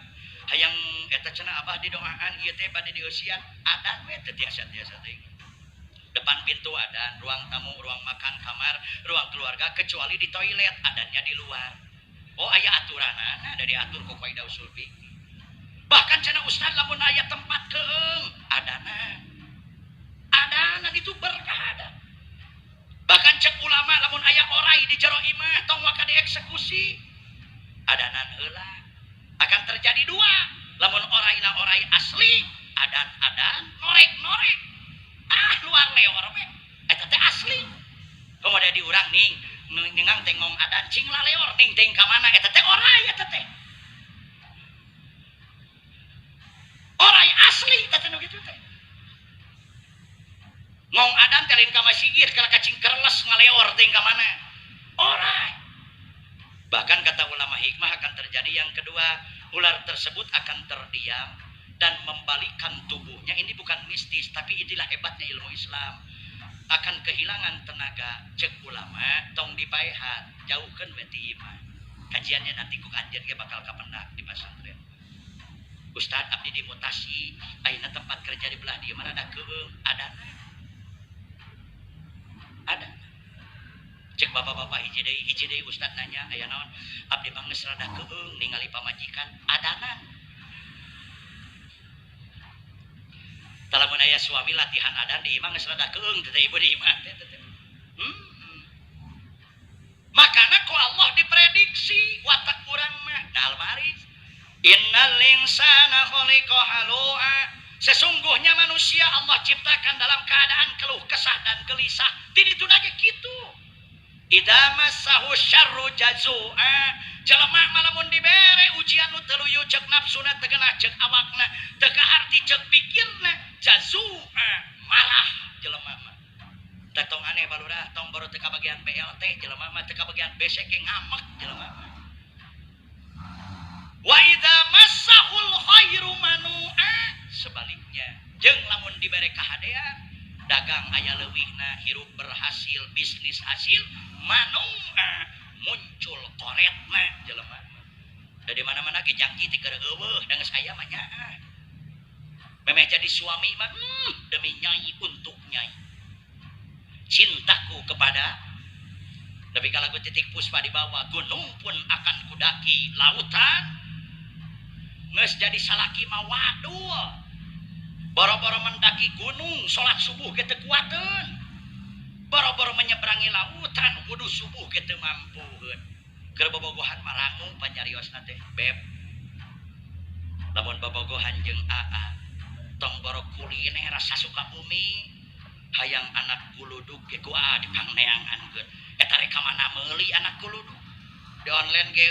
hayang eta cenah abah didoaan ieu teh bade dieusian, adan we teu tiasa-tiasa teuing. Depan pintu adan, ruang tamu, ruang makan, kamar, ruang keluarga, kecuali di toilet adannya di luar. Oh aya aturanana, ada diatur ku kaidah usul fikih. Bahkan cenah ustad lamun aya tempat keung, adanan. Adanan itu berkah ada. Bahkan cek ulama lamun aya orai di jero imah tong waka dieksekusi. Adanan heula. Akan terjadi dua, lamun oraina orai asli, adan-adan, norek-norek. Ah luar leor we. Eta teh asli. Komoda di urang ning ningang tengong adan cing laleor ning teng ka mana eta teh orai eta teh. Orai asli eta teh nu kitu teh. Ngong adan teh lain ka masjid kana kacing kerles ngaleor teh ka mana. Orai. Bahkan kata ulama hikmah akan terjadi yang kedua, ular tersebut akan terdiam dan membalikan tubuhnya. Ini bukan mistis, tapi inilah hebatnya ilmu Islam. Akan kehilangan tenaga, cek ulama tong dipaehan, jauhkeun we ti imah. Kajiannya nanti ku anjeun ge bakal kapendak di pesantren. Ustad abdi dimutasi, ayeuna tempat kerja di belah dieu mana ada keueung, adana. Ada. Cek bapak-bapak hiji deui ustad nanya aya naon? Abdi mah geus rada keueung ningali pamajikan adanan. Tah lamun aya suami latihan adan di imah geus rada keueung teh ibu di imah teh teh. Makana ku Allah diprediksi watak urang mah dal maris. Innal insana khuliqa halu'a. Sesungguhnya manusia Allah ciptakan dalam keadaan keluh kesah dan gelisah. Ti ditu aja kitu. Idza massahu syarru jazu'a. Jelema mah lamun dibere ujian nu teu luyu ceuk nafsuna teu genah ceuk awakna, teu kaharti ceuk pikirna, jazu'a, marah jelema mah. Teh tong aneh balurah, tong baru teu kabagian BLT jelema mah teu kabagian BC ge ngamek jelema mah. Wa idza massahul khairu manu'a. Sebaliknya, jeung lamun dibere kahadean, dagang aya leuwihna, hirup berhasil, bisnis hasil, manu'a, muncul koretna jelema. Da di mana-mana ge jangki teh keur eueuh da geus aya mah nyaah. Memeh jadi suami mah demi nyai untuk nyai. Cintaku kepada tapi kalau aku titik puspa di bawah gunung pun akan kudaki lautan. Geus jadi salaki mah waduh. Boro-boro mendaki gunung, salat subuh ge teu kuateun. Boro-boro menyeberangi lautan wudu subuh ge teu mampuheun. Keur bobogohan marangu panyariosna teh beb. Lamun bobogohan jeung aa tong boro kuliner rasa Sukabumi hayang anak kuluduk ge ku aa dipangneangankeun. Eta rek ka mana meuli anak kuluduk? Di online ge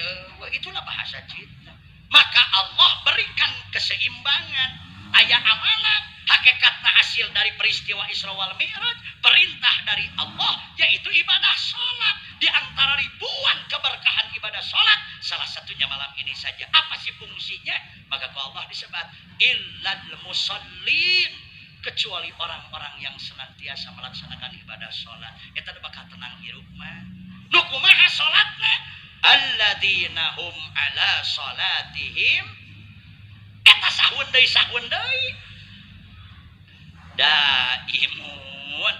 itulah bahasa cinta. Maka Allah berikan keseimbangan. Aya amanat, hakikatna hasil dari peristiwa Isra wal Mi'raj, perintah dari Allah yaitu ibadah salat. Di antara ribuan keberkahan ibadah salat, salah satunya malam ini saja. Apa sih fungsinya? Maka ku Allah disebut illal musallin, kecuali orang-orang yang senantiasa melaksanakan ibadah salat. Eta bakal tenang hirup mah. Nu kumaha salatna? Alladzina hum ala salatihim eta sahun deui daimun.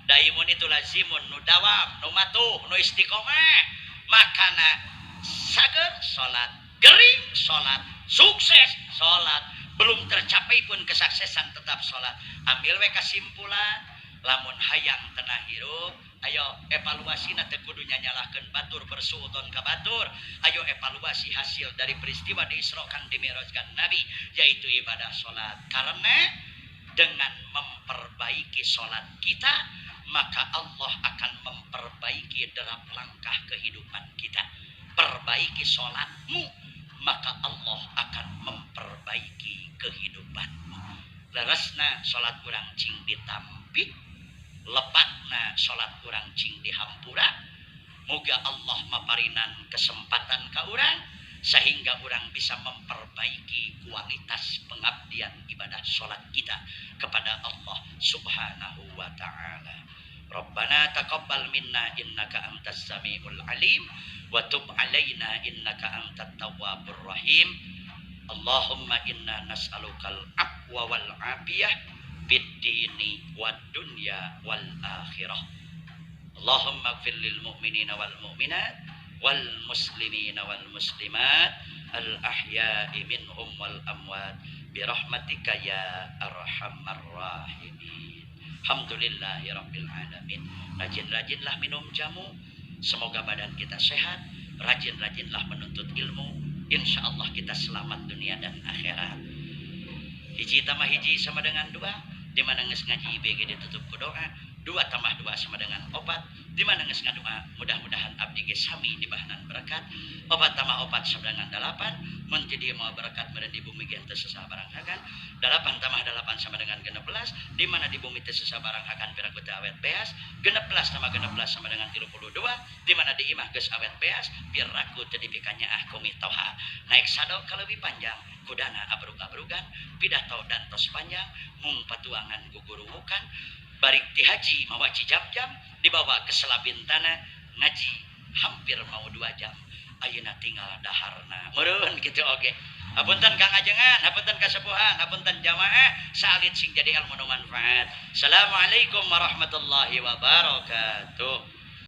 Daimun itu lazimun, nu dawam, nu matuh, nu istiqomah. Makana sager salat, gering salat, sukses salat, belum tercapai pun kesuksesan tetap salat. Ambil we kesimpulan, lamun hayang tenang hirup, ayo evaluasi na teu kudu nyalahkeun batur bersuudzon ka batur. Ayo evaluasi hasil dari peristiwa diisrokan dimi'rajkan Nabi, yaitu ibadah salat. Karena dengan memperbaiki salat kita, maka Allah akan memperbaiki derap langkah kehidupan kita. Perbaiki salatmu, maka Allah akan memperbaiki kehidupanmu. Leresna salat urang cing ditampi, lepatna salat urang cing dihampura. Moga Allah maparinan kesempatan ka urang sehingga urang bisa memperbaiki kualitas pengabdian ibadah salat kita kepada Allah Subhanahu wa ta'ala. Rabbana taqabbal minna innaka antas samiul alim wa tub alaina innaka antat tawwabur rahim. Allahumma inna nas'alukal afwa wal afiyah fid dini wad dunya wal akhirah. Allahumma ighfir lil mu'minina wal mu'minat wal muslimina wal muslimat al ahya'i minhum wal amwat bi rahmatika ya arhamar rahimin. Alhamdulillahi rabbil alamin. Rajin-rajinlah minum jamu, semoga badan kita sehat. Rajin-rajinlah menuntut ilmu, insya Allah kita selamat dunia dan akhirat. Hiji tambah hiji sama dengan dua, di mana geus ngaji IBG ditutup ku doa. 2 tambah 2 sama dengan 4, di mana geus ngadoa mudah-mudahan abdi ge sami dibahanan berkat. 4 tambah 4 sama dengan 8, mun ti dieu moal berkat meureun di bumi ge teu sesah barang hakan. 8 tambah 8 sama dengan 16, di mana di bumi teu sesah barang hakan piraku teu awet beas. 16 tambah 16 sama dengan 32, di mana di imah geus awet beas piraku teu dipikanyaah ku mitoha. Naik sado kaleuwih panjang kudana abrug-abrugan, pidato dan tos panjang mung patuangan guguruhukan. Barik ti haji mawaci jam-jam dibawa ke Selabintana ngaji hampir mau 2 jam. Ayeuna tinggal daharna meureun kitu oge. Hapunten Kang Ajengan, hapunten kasepuhan, hapunten jamaah, saalit sing jadi ilmu nu manfaat. Assalamualaikum warahmatullahi wabarakatuh.